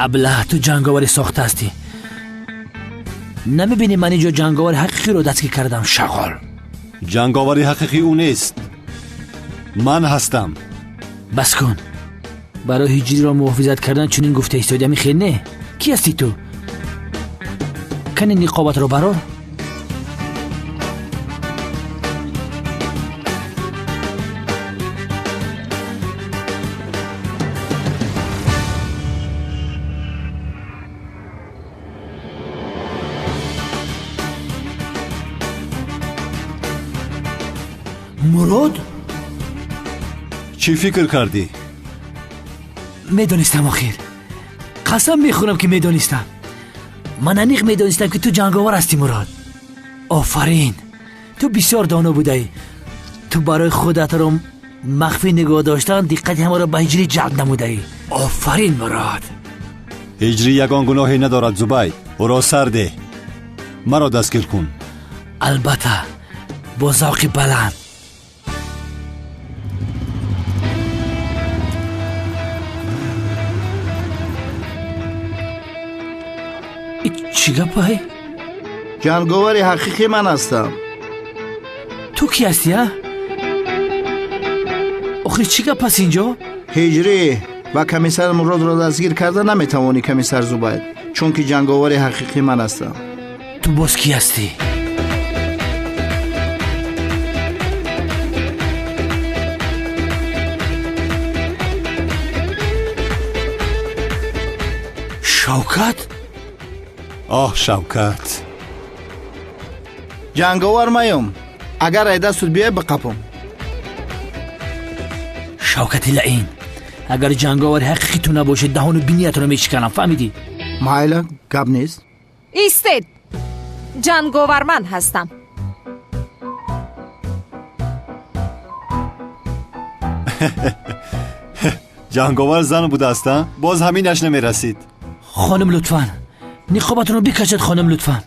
Аблаҳ, ту ҷанговари сохта ҳастӣ. Намебинӣ ман инҷо ҷанговари ҳақиқиро дастгир кардам, шағол? Ҷанговари ҳақиқӣ ӯ нест, ман ҳастам. Бас кун. Барои ҳиҷриро муҳофизат кардан чунин гуфта истоди, ами хел не? Кӣ ҳастӣ ту? Кани ниқобатро барор. Мурод? Чӣ фикр кардӣ? Медонистам охир. Қасам мехӯрам ки медонистам. Ман аниқ медонистам ки ту ҷанговар ҳастӣ, Мурод. Офарин, ту бисёр доно будаӣ. Ту барои худатро махфӣ нигоҳ доштан диққати ҳамаро ба ҳиҷрӣ ҷалб намудаӣ. Офарин, Мурод. Ҳиҷрӣ ягон гуноҳе надорад, Зубайд. Ӯро сар деҳ, маро дастгир кун. Албатта, бо завқи баланд. Чӣ гапай? Ҷанговари ҳақиқӣ ман ҳастам. Ту кӣ ҳастӣ, а? Охир чӣ гап аст инҷо? Ҳиҷрӣ ва комиссар Муродро дастгир карда наметавонӣ, комиссар Зубайд, чунки ҷанговари ҳақиқӣ ман ҳастам. Ту боз кӣ ҳастӣ? Шавкат? Оҳ, Шавкат. Ҷанговар маём. Агар ай дастут биёй биқапам. Шавкати лаин, агар ҷанговари ҳақиқӣ ту набошед, даҳону биниятро мешиканам, фаҳмидӣ? Майла, гап нест. Истед, ҷанговар ман ҳастам. Ҷанговар зан будааст, а? Боз ҳаминаш намерасид. Хоним, лутфан ниқобатонро бикашед, хоним, лутфан.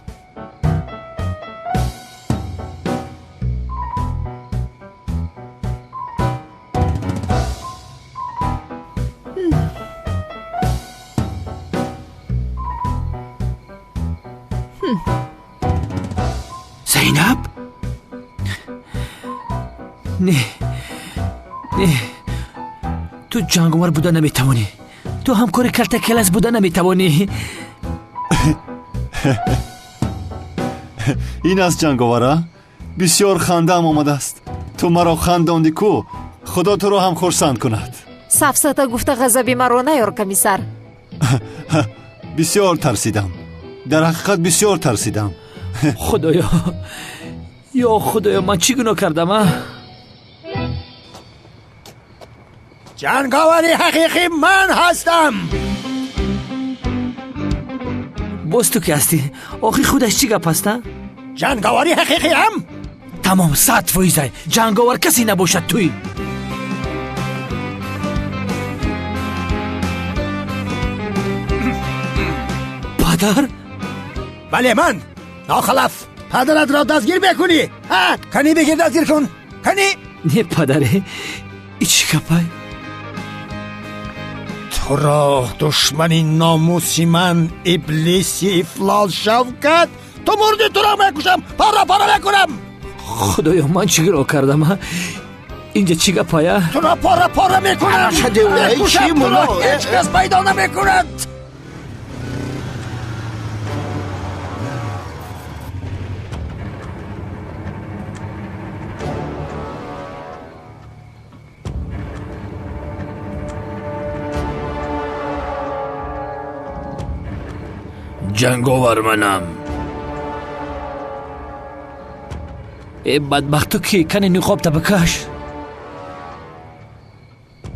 Зайнаб? Не, не, ту ҷанговар буда наметавонӣ. Ту ҳамкори калтакелас буда наметавонӣ. Ин аст ҷанговара? Бисёр хандаам омадааст. Ту маро хандондӣ ку, худо туро ҳам хурсанд кунад. Сафсата гуфта ғазаби маро наёр, комиссар. Бисёр тарсидам. Дар ҳақиқат бисёр тарсидам. Худоё, ё худоё, ман чӣ гуноҳ кардам, а? Ҷанговари ҳақиқӣ ман ҳастам. Боз ту ки ҳастӣ? Охир худаш чӣ гап аст, а? Ҷанговари ҳақиқиам? Тамом, 100%. Ҷанговар касе набошад, туӣ. Падар? Бале, ман. Нохалаф, падаратро дастгир мекунӣ? Ҳа, кани бигир, дастгир кун. Кани? Не, падаре, и чӣ гапай? Туро душмани номуси ман, иблиси ифлос Шавкат, ту мурдӣ, туро мекушам, пора пора мекунам. Худоё, ман чӣ гуноҳ кардам, а? Инҷа чӣ гапая? Туро пора пора мекунам, мекушам, туро ҳеҷ кас пайдо намекунад. Ҷанговар манам. Э, бадбахт, ту ки? Кани ниқобта бикаш.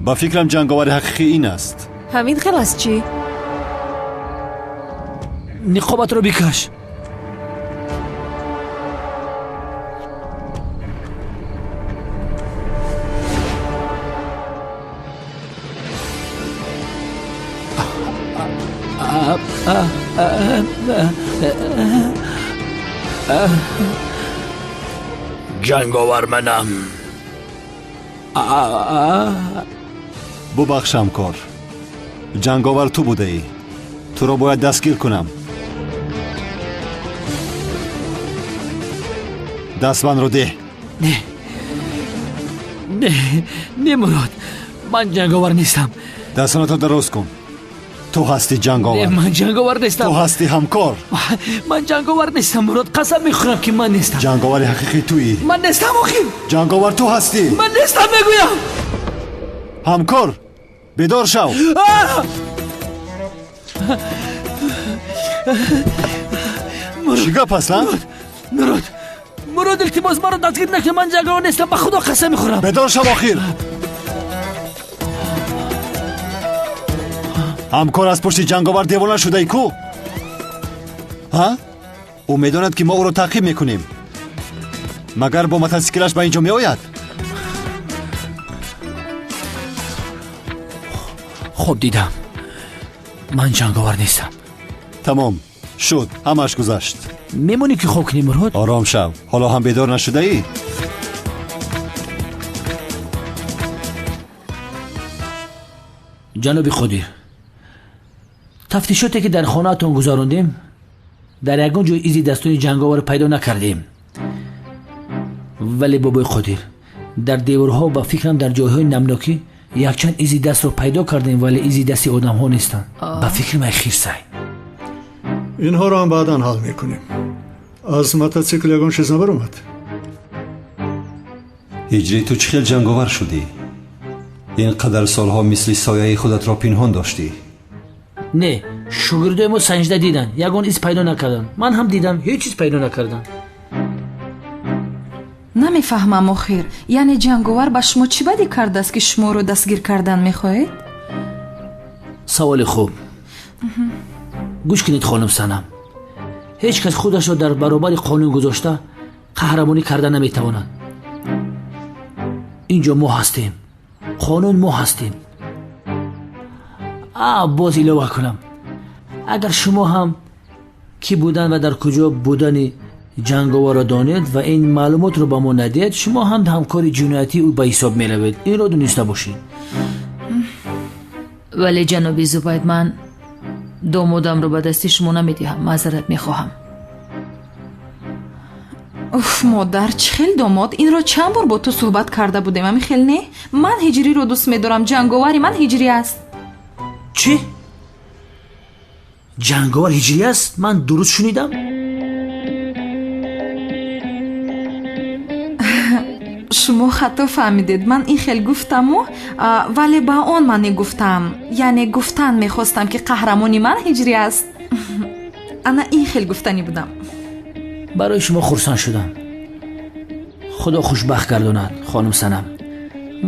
Ба фикрам ҷанговари ҳақиқӣ ин аст. Ҳамин хел аст чӣ? Ниқобатро бикаш. Ҷанговар манам. Бубахш, ҳамкор. Ҷанговар ту будаӣ. Туро бояд дастгир кунам. Дастбандро деҳ. Не, не, не, Мурод, ман ҷанговар нестам. Дастонатро дароз кун. Ту ҳастӣ ҷанговар. Ман ҷанговар нестам. Ту ҳастӣ ҳамкор. Ман ҷанговар нестам, Мурод, қасам мехӯрам ки ман нестам. Ҷанговари ҳақиқӣ туӣ. Ман нестам, охир. Ҷанговар ту ҳастӣ. Ман нестам, мегӯям. Ҳамкор, бедор шав. Чӣ гап аст, а? Мурод, Мурод, илтимос, маро дастгир накун, ман ҷанговар нестам, ба Худо қасам мехӯрам. Бедор шав охир. Ҳамкор аз пушти ҷанговар девона шудаи ку? Ҳа? Ӯ медонад, ки мо ӯро таъқиб мекунем. Магар бо мотосиклаш ба ин ҷо меояд? Хоб дидам. Ман ҷанговар нестам. Тамом шуд, ҳамааш гузашт. Мемонӣ ки хоб кунӣ, Мурод? Ором шав, ҳоло ҳам бедор нашудаӣ? Ҷаноби Қодир, тафтишоте ки дар хонаатон гузарондем, дар ягон ҷой изи дастони ҷанговарро пайдо накардем. Вале бобои Қодир, дар деворҳо ба фикрам дар ҷойҳои намнокӣ якчанд изи дастро пайдо кардем, вале изи дасти одамҳо нестанд. Ба фикри ман хирсай. Инҳоро ҳам баъдан ҳал мекунем. Аз мотосикл ягон чиз набаромад? Ҳиҷрӣ, ту чӣ хел ҷанговар шудӣ? Ин қадар солҳо мисли сояи худатро пинҳон доштӣ. Не, шогирдои мо санҷида диданд, ягон из пайдо накарданд. Ман ҳам дидам, ҳеҷ чиз пайдо накардам. Намефаҳмам охир, яъне ҷанговар ба шумо чӣ бадӣ кардааст, ки шуморо дастгир кардан мехоҳед? Саволи хуб. Гӯш кунед, хонум Санам, ҳеҷ кас худашро дар баробари қонун гузошта қаҳрамонӣ карда наметавонад. Ин ҷо мо ҳастем, қонун мо ҳастем. Боз илова кунам, агар шумо ҳам кӣ будан ва дар куҷо будани ҷанговарро донед ва ин маълумотро ба мо надиҳед, шумо ҳам ҳамкори ҷиноятии ӯ ба ҳисоб меравед. Инро дониста бошед. Вале ҷаноби Зубайд, ман домодамро ба дасти шумо намедиҳам, маъзарат мехоҳам. Уф, модар, чӣ хел домод? Инро чанд бор бо ту суҳбат карда будем, ами хел не? Ман ҳиҷриро дӯст медорам, ҷанговари ман ҳиҷрӣ аст. Чӣ? Ҷанговар ҳиҷрӣ аст? Ман дуруст шунидам? Шумо хато фаҳмидед. Ман ин хел гуфтаму, вале ба он маъне гуфтам. Яъне гуфтан мехостам, ки қаҳрамони ман ҳиҷрӣ аст. Ана ин хел гуфтанӣ будам. Барои шумо хурсанд шудам. Худо хушбахт гардонад, хонум Санам.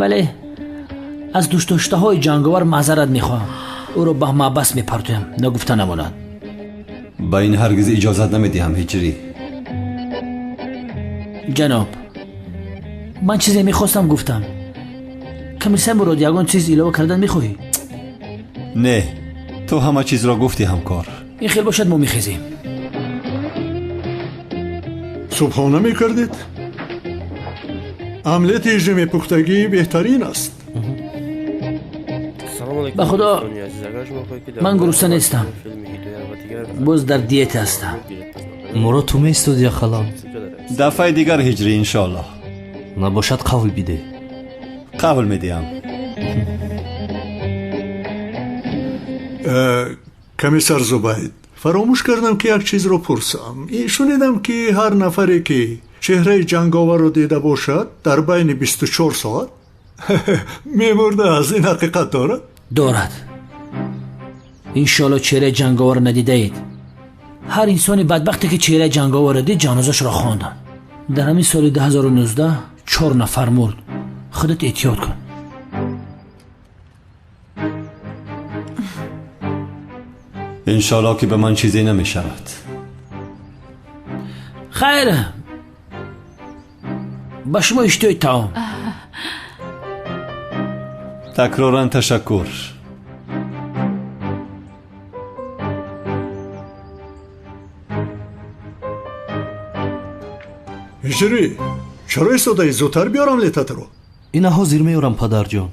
Вале аз дӯстдоштаҳои ҷанговар маъзарат мехоҳам. Ӯро ба маҳбас мепартоям, нагуфта намонад. Ба ин ҳаргиз иҷозат намедиҳам, ҳиҷрӣ. Ҷаноб, ман чизе мехостам гуфтам. Комиссар Мурод, ягон чиз илова кардан мехоҳӣ? Не, ту ҳама чизро гуфтӣ, ҳамкор. Ин хел бошад, мо мехезем. Субҳона мекардед? Омлети ҳиҷрӣ мепухтагӣ беҳтарин аст. Ба Худо, ман гурусна нестам, боз дар диета ҳастам. Мурод, ту меистоди яхалам? Дафъаи дигар, ҳиҷрӣ, иншоаллоҳ. Набошад, қавл бидеҳ. Қавл медиҳам. Комиссар Зубайд, фаромӯш кардам, ки як чизро пурсам. Шунидам, ки ҳар нафаре, ки чеҳраи ҷанговарро дида бошад, дар байни 24 соат мемурдааст. Ин ҳақиқат дорад? Дорад. Иншоалло чеҳраи ҷанговарро надидаед. Ҳар инсони бадбахте, ки чеҳраи ҷанговарро дид, ҷанозашро хондам. Дар ҳамин соли 2019 4 нафар мурд. Худат эҳтиёт кун. Иншоалло, ки ба ман чизе намешавад. Хайр, ба шумо иштиҳои таом. Такроран ташаккур. Ҳиҷрӣ, чаро истодаӣ? Зудтар биёр омлетатро. Ина ҳозир меорам, падарҷон.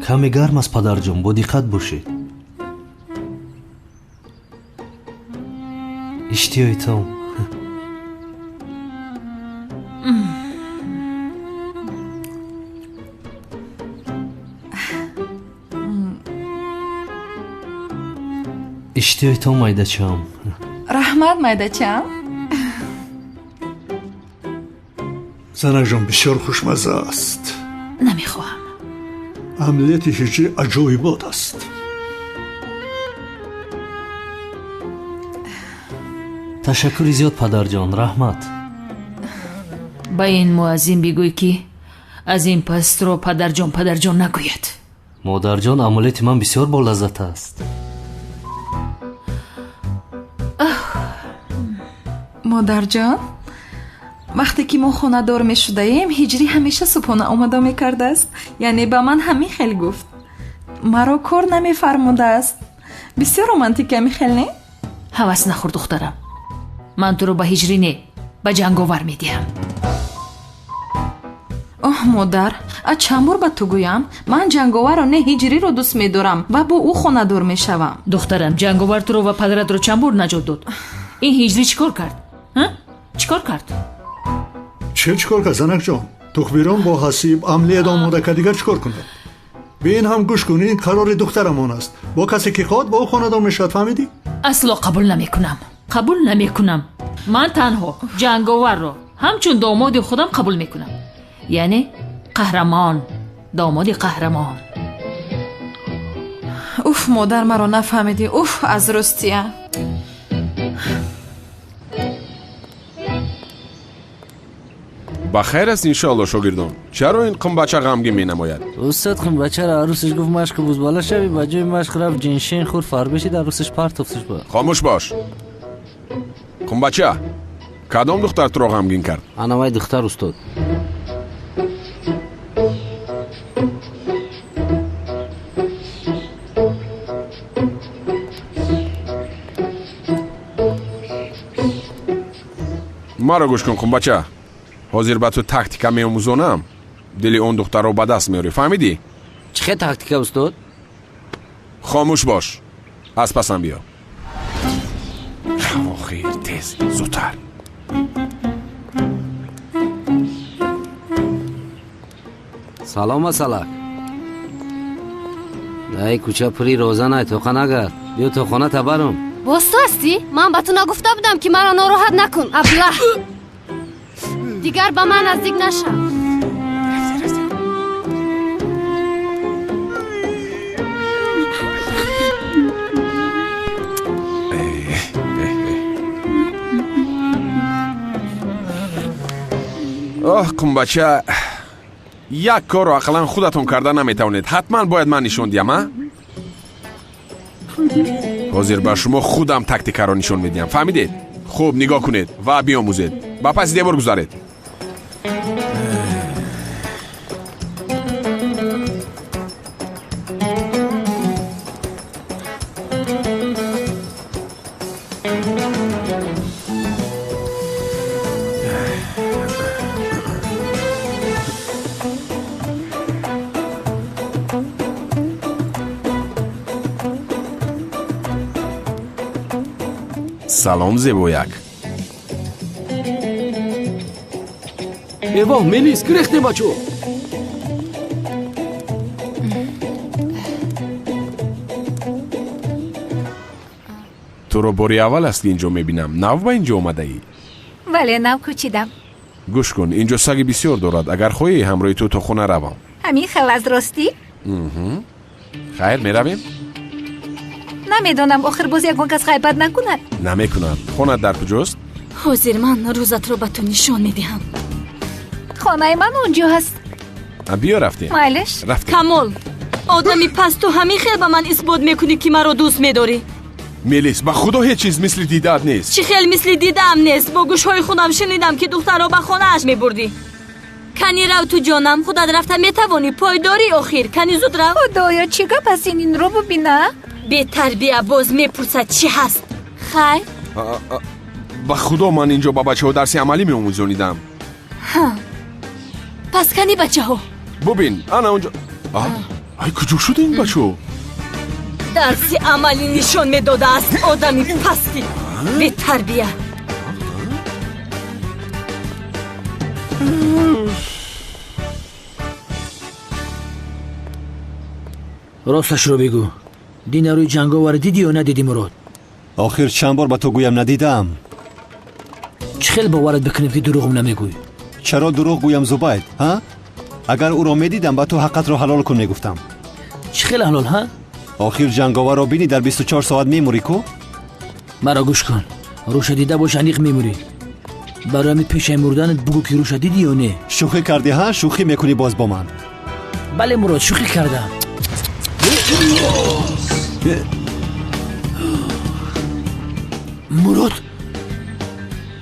Каме гарм аст, падарҷон, бо диққат бошед. Иштиҳои таом. Иштиҳои таом, майдачаам. Раҳмат, майдачаам. Занакҷон, бисёр хушмазза аст. Намехоҳам. Омлети ҳиҷрӣ аҷоибот аст. Ташаккури зиёд, падарҷон, раҳмат. Ба ин муаззин бигӯй, ки аз ин пас туро падарҷон падарҷон нагӯяд. Модарҷон, омлети ман бисёр болаззат аст. Модарҷон, вақте ки мо хонадор мешудаем, ҳиҷрӣ ҳамеша субҳона омода мекардааст. Яъне ба ман ҳамин хел гуфт. Маро кор намефармудааст. Бисёр романтик ҳамин хел, не? Ҳавас нахӯр, духтарам. Ман туро ба ҳиҷрӣ не, ба ҷанговар медиҳам. Оҳ, модар, а чанд бор ба ту гӯям? Ман ҷанговарро не, ҳиҷриро дӯст медорам ва бо ӯ хонадор мешавам. Духтарам, ҷанговар туро ва падаратро чанд бор наҷот дод? Ин ҳиҷрӣ чӣ кор кард? Чӣ кор кард? Чӣ чӣ кор кард, занакҷон? Тухбирон бо ҳасиб омлет омода кард, дигар чӣ кор кунад? Ба ин ҳам гӯш кун, ин қарори духтарамон аст. Бо касе ки хоҳад, бо ӯ хонадор мешавад, фаҳмидӣ? Асло қабул намекунам. Қабул намекунам. Ман танҳо ҷанговарро ҳамчун домоди худам қабул мекунам. Яъне қаҳрамон, домоди қаҳрамон. Уф, модар, маро нафаҳмидӣ. Уф, аз ростия. Ба хайр аст, иншоалло, шогирдон. Чаро ин қумбача ғамгин менамояд? Устод, қумбачаро арӯсаш гуфт машқи бузбала шавӣ, ба ҷои машқ рафт ҷиншин хӯрд, фарбешид, арӯсаш партофташ ба. Хомӯш бош. Қумбача, кадом духтар туро ғамгин кард? Анавай духтар, устод. Маро гӯш кун, қумбача. Ҳозир ба ту тактика меомӯзонам. Дили он духтарро ба даст меорӣ, фаҳмидӣ? Чӣ хел тактика, устод? Хомӯш бош. Аз пасам биё. Охир, тез, зудтар. Салом, асалак. Дай кӯча пури розанай, тоқа нагард. Биё то хона табарум. Боз ту ҳастӣ? Ман ба ту нагуфта будам, ки маро нороҳат накун, аблаҳ. Дигар ба ман наздик нашав. Оҳ, қумбача, як корро ақаллан худатон карда наметавонед. Ҳатман бояд ман нишон диҳам, а? Ҳозир ба шумо худам тактикаро нишон медиҳам, фаҳмидед? Хуб нигоҳ кунед ва биомӯзед. Ба паси девор гузаред. Салом, зебояк. Эвоҳ, Мелис, гирехтем, бачо. Туро бори аввал аст, ки инҷо мебинам. Нав ба инҷо омадаӣ? Бале, нав кӯчидам. Гӯш кун, инҷо саги бисёр дорад. Агар хоҳӣ, ҳамроҳи ту то хона равам. Ҳамин хел аз ростӣ? Хайр, меравем? Намедонам, охир боз ягон кас ғайбат накунад. Намекунад. Хонат дар куҷост? Ҳозир ман рӯзатро ба ту нишон медиҳам. Хонаи ман онҷо ҳаст. Биё, рафтем. Майлиш. Рафтем. Камол, одами пасту ҳамин хел ба ман исбот мекунӣ, ки маро дӯст медорӣ. Мелис, ба худо ҳеҷ чиз мисли дидаат нест. Чӣ хел мисли дидаам нест? Бо гӯшҳои худам шунидам, ки духтарро ба хонааш мебурдӣ. Кани рав ту, ҷонам, худат рафта метавонӣ, пойдорӣ охир. Кани зуд рав. Худоё, чӣ гап аст ин? Инро бубина. Бетарбия боз мепурсад чӣ ҳаст. Хайр, ба худо ман инҷо ба бачаҳо дарси амалӣ меомӯзонидам. Пас кани бачаҳо? Бубин, ана онҷо. Ай, куҷо шуда ин бачаҳо? Дарси амалӣ нишон медодааст одами пасти бетарбия. Росташро бигӯ, дина рӯи ҷанговар дидӣ ё надидӣ, Мурод? Охир чанд бор ба ту гӯям, надидаам. Чӣ хел боварат бикунем, ки дурӯғ намегӯӣ? Чаро дурӯғ гӯям, Зубайд, ҳа? Агар ӯро медидам, ба ту ҳаққатро ҳалол кун мегуфтам. Чӣ хел ҳалол, ҳа? Охир ҷанговарро бинӣ дар 24 соат мемурӣ ку? Маро гӯш кун, рӯша дида бош, аниқ мемурӣ. Барои ҳамин пешаи мурданат бугӯ ки рӯша дидӣ ё не? Шӯхӣ кардӣ, ҳа? Шӯхӣ мекунӣ боз бо ман? Бале, Мурод, шӯхӣ кардам. Мурод,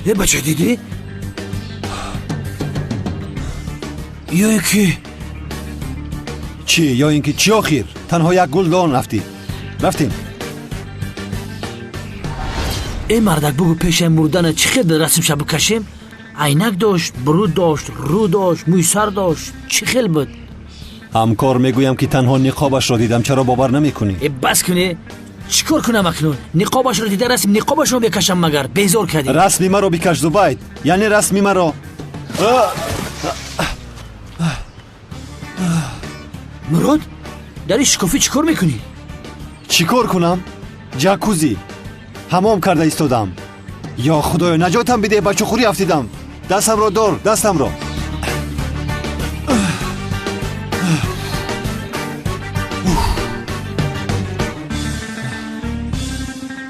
э бача, дидӣ? Ё ин ки чӣ? Ё ин ки чӣ? Охир танҳо як гулдон афтид. Рафтем. Э мардак, бугӯ пешаи мурданат чӣ хел расмша бикашем? Айнак дошт, бурӯ дошт, рӯ дошт, мӯйсар дошт, чӣ хел буд? Ҳамкор, мегӯям ки танҳо ниқобашро дидам, чаро бовар намекунӣ? Э бас кунӣ, чӣ кор кунам акнун? Ниқобашро дида расм ниқобашро мекашам магар? Безор кардӣ. Расми маро бикаш, Зубайд, яъне расми маро. Мурод, дар ин шикофӣ чӣ кор мекунӣ? Чӣ кор кунам? Ҷакузи ҳамом карда истодам. Ё худоё, наҷотам бидеҳ, ба чуқурӣ афтидам. Дастамро дор, дастамро.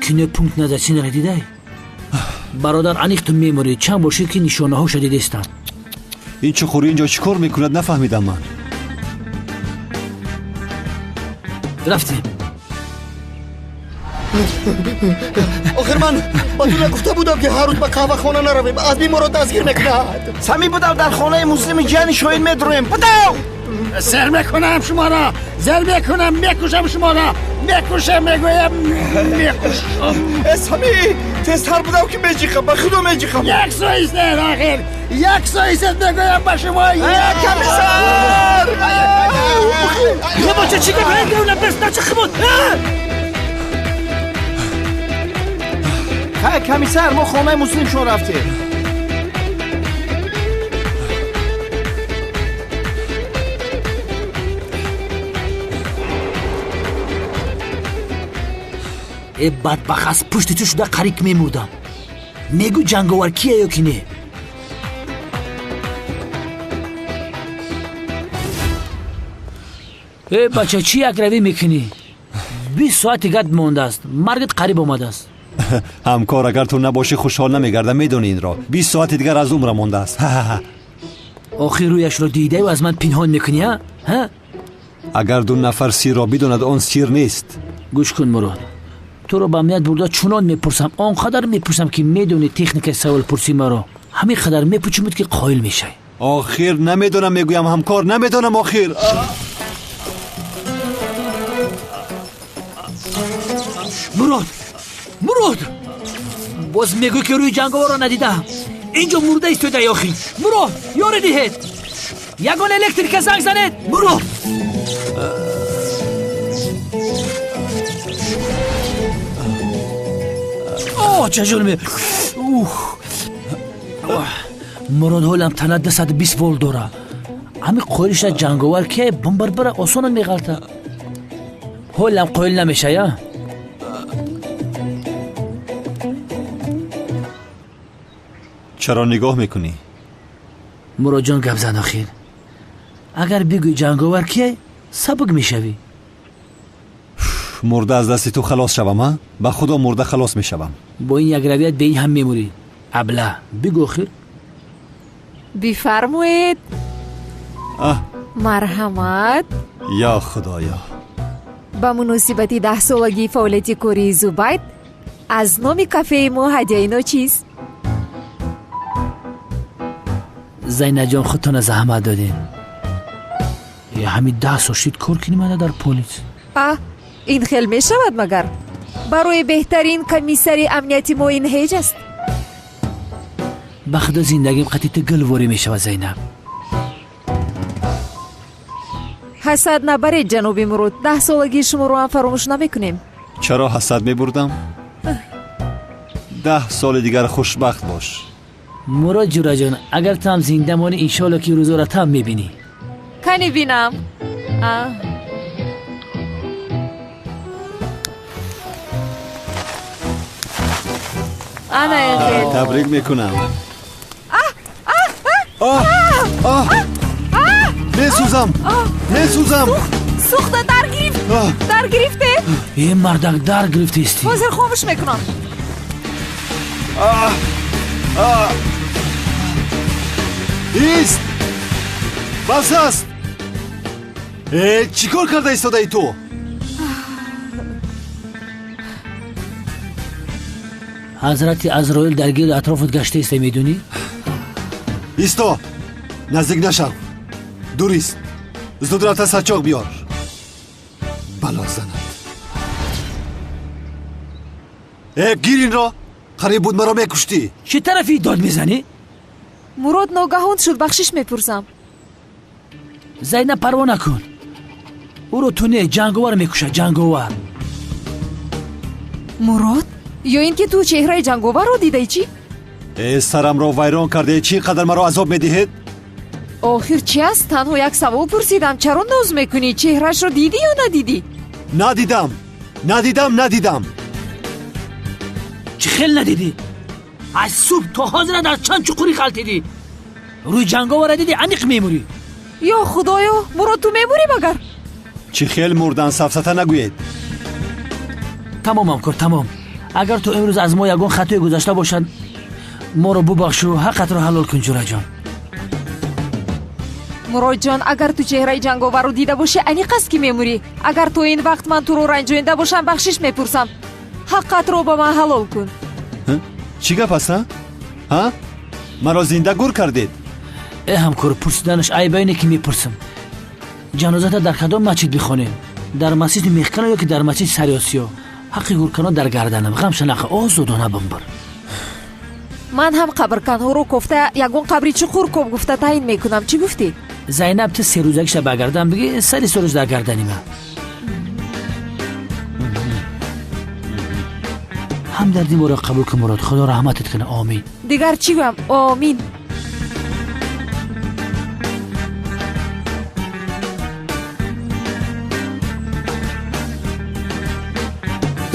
Кино пункт назарсинро дидай? Бародар, аниқ ту мемурӣ. Чанд бошед ки нишонаҳоша дидестам. Ин чуқурӣ инҷо чӣ кор мекунад, нафаҳмидам ман. Рафтем. Охир ман ба ту нагуфта будам ки ҳар рӯз ба қаҳвахона наравем, аз биморо дастгир мекунад. Сами будав, дар хонаи муслими ҷияни шоҳид медроем. Будав! Зер мекунам шуморо, зер мекунам, мекушам шуморо, мекушам, мегӯям, мекушам. Сами, тезтар будав ки меҷиқам, ба худо меҷиқам. Як соистед, охир, як соистед, мегӯям ба шумо. Комиссар! Бача, чӣ гап? Бес, Ҳай, комиссар, мо хонаи муслимшон рафтем. Э бадбахт, аз пушти ту шуда қариб мемурдам. Мегӯ ҷанговар кия ё ки не? Э бача, чӣ якравӣ мекунӣ? 20 соати дигар мондааст, маргат қариб омадааст. Ҳамкор, агар ту набошӣ хушҳол намегардам, медонӣ инро. 20 соати дигар аз умрам мондааст. Охир рӯяшро дидаю аз ман пинҳон мекунӣ, ҳа? Агар ду нафар сирро бидонад, он сир нест. Гӯш кун, Мурод, туро ба амният бурда чунон мепурсам, он қадар мепурсам ки медонӣ техникаи саволпурсии маро. Ҳамин қадар мепучумуд ки қоил мешавӣ. Охир намедонам, мегӯям ҳамкор, намедонам охир. Мурод, Мурод, боз мегӯй ки рӯи ҷанговарро надидаам. Инҷо мурда истодаи охир. Мурод, ёре диҳед, ягон электрика занг занед. Мурод! О, чажон ме. Ух. Мурод, ҳолам тана 220 волт дора. Ҳамин қоилиша ҷанговар ки бомбарбара осона меғалта. Ҳолам қоил намешая? Чаро нигоҳ мекунӣ? Муродҷон, гап зан охир. Агар бигӯй ҷанговар кия, сабук мешавӣ. Мурда аз дасти ту халос шавам, а? Ба худо мурда халос мешавам. Бо ин якравият бе ин ҳам мемурӣ. Абла, бигӯ охир. Бифармоед. Марҳамат. Ё худоё. Ба муносибати 10-солагии фаъолияти кории Зубайд аз номи кафеи мо ҳадияи ночиз. Зайнаҷон, худтона заҳмат додем. Ҳамин 10 сол шид кор кунӣ мана дар полис. А, ин хел мешавад магар? Барои беҳтарин комиссари амнияти мо ин ҳеҷ аст. Ба худо зиндагим қатъи ту гулворӣ мешавад, Зайнаб. Ҳасад набаред, ҷаноби Мурод, 10-солагии шуморо ҳам фаромӯш намекунем. Чаро ҳасад мебурдам? 10 соли дигар хушбахт бош. Мурод ҷураҷон, агар ту ҳам зинда монӣ, иншоалло ки рӯзоро ту ҳам мебинӣ. Кани бинам. Ана эхел. Табрик мекунам. Месӯзам, месӯзам. Сӯхта даргирифт. Гирифт, дар гирифте. Э, мардак, дар гирифтаисти. Ҳозир хомӯш мекунам. Ист, бас аст. Э, чӣ кор карда истодаи ту? Ҳазрати Азроил дар гирду атрофат гаштаиста, медонӣ? Исто, наздик нашав, дур ист. Зуд рафта сачоқ биёр, бало занад. Э, гир инро, қариб буд маро мекуштӣ. Чӣ тарафи дод мезанӣ? Мурод, ногаҳон шуд, бахшиш мепурсам. Зайнаб, парво накун, ӯро ту не, ҷанговар мекушад, ҷанговар. Мурод, ё ин ки ту чеҳраи ҷанговарро дидаи, чӣ? Э, сарамро вайрон карде, чӣ қадар маро азоб медиҳед? Охир чи аст? Танҳо як савол пурсидам, чаро ноз мекунӣ? Чеҳраашро дидӣ ё надидӣ? Надидам, надидам, надидам. Чӣ хел надидӣ? Аз субҳ то ҳозира дар чанд чуқурӣ ғалтидӣ. Рӯи ҷанговара дидӣ, аниқ мемурӣ. Ё худоё, Мурод, ту мемурӣ магар? Чӣ хел мурдан, сафсата нагӯед. Тамом, ҳамкор, тамом. Агар ту имрӯз аз мо ягон хатое гузашта бошад, моро бубахшу, ҳаққатро ҳалол кун, ҷураҷон. Муродҷон, агар ту чеҳраи ҷанговарро дида бошӣ, аниқ аст, ки мемурӣ. Агар то ин вақт ман туро ранҷонида бошам, бахшиш мепурсам, ҳаққатро ба ман ҳалол кун. Чӣ гап аст? Ҳа, маро зинда гур кардед. Э, ҳамкор, пурсиданаш айбайне ки мепурсам: ҷанозата дар кадом масҷид бихонем? Дар масҷиди Мехкано ё ки дар масҷиди Сариосиё? Ҳаққи гурканон дар гарданам, ғамша нақа, озодона бимбир. Ман ҳам қабрканҳоро кофта, ягон қабри чуқур коб гуфта таъин мекунам. Чӣ гуфтӣ? Зайнаб, ту серӯзагиша ба гардан бигӣ, сари сорӯз дар гардани ман. Ҳамдарди моро қабул кун, Мурод, Худо раҳматат кунад, омин. Дигар чӣ гӯям? Омин.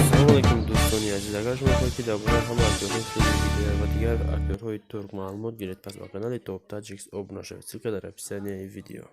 Салом алейкум, дӯстони азиз! Агар шумо хоҳед, ки дар бораи ҳама актёрҳои филми Видея ва дигар актёрҳои турк маълумот гиред, пас ба канали Топ Таджикс обуна шавед. Ссылка дар описанияи видео.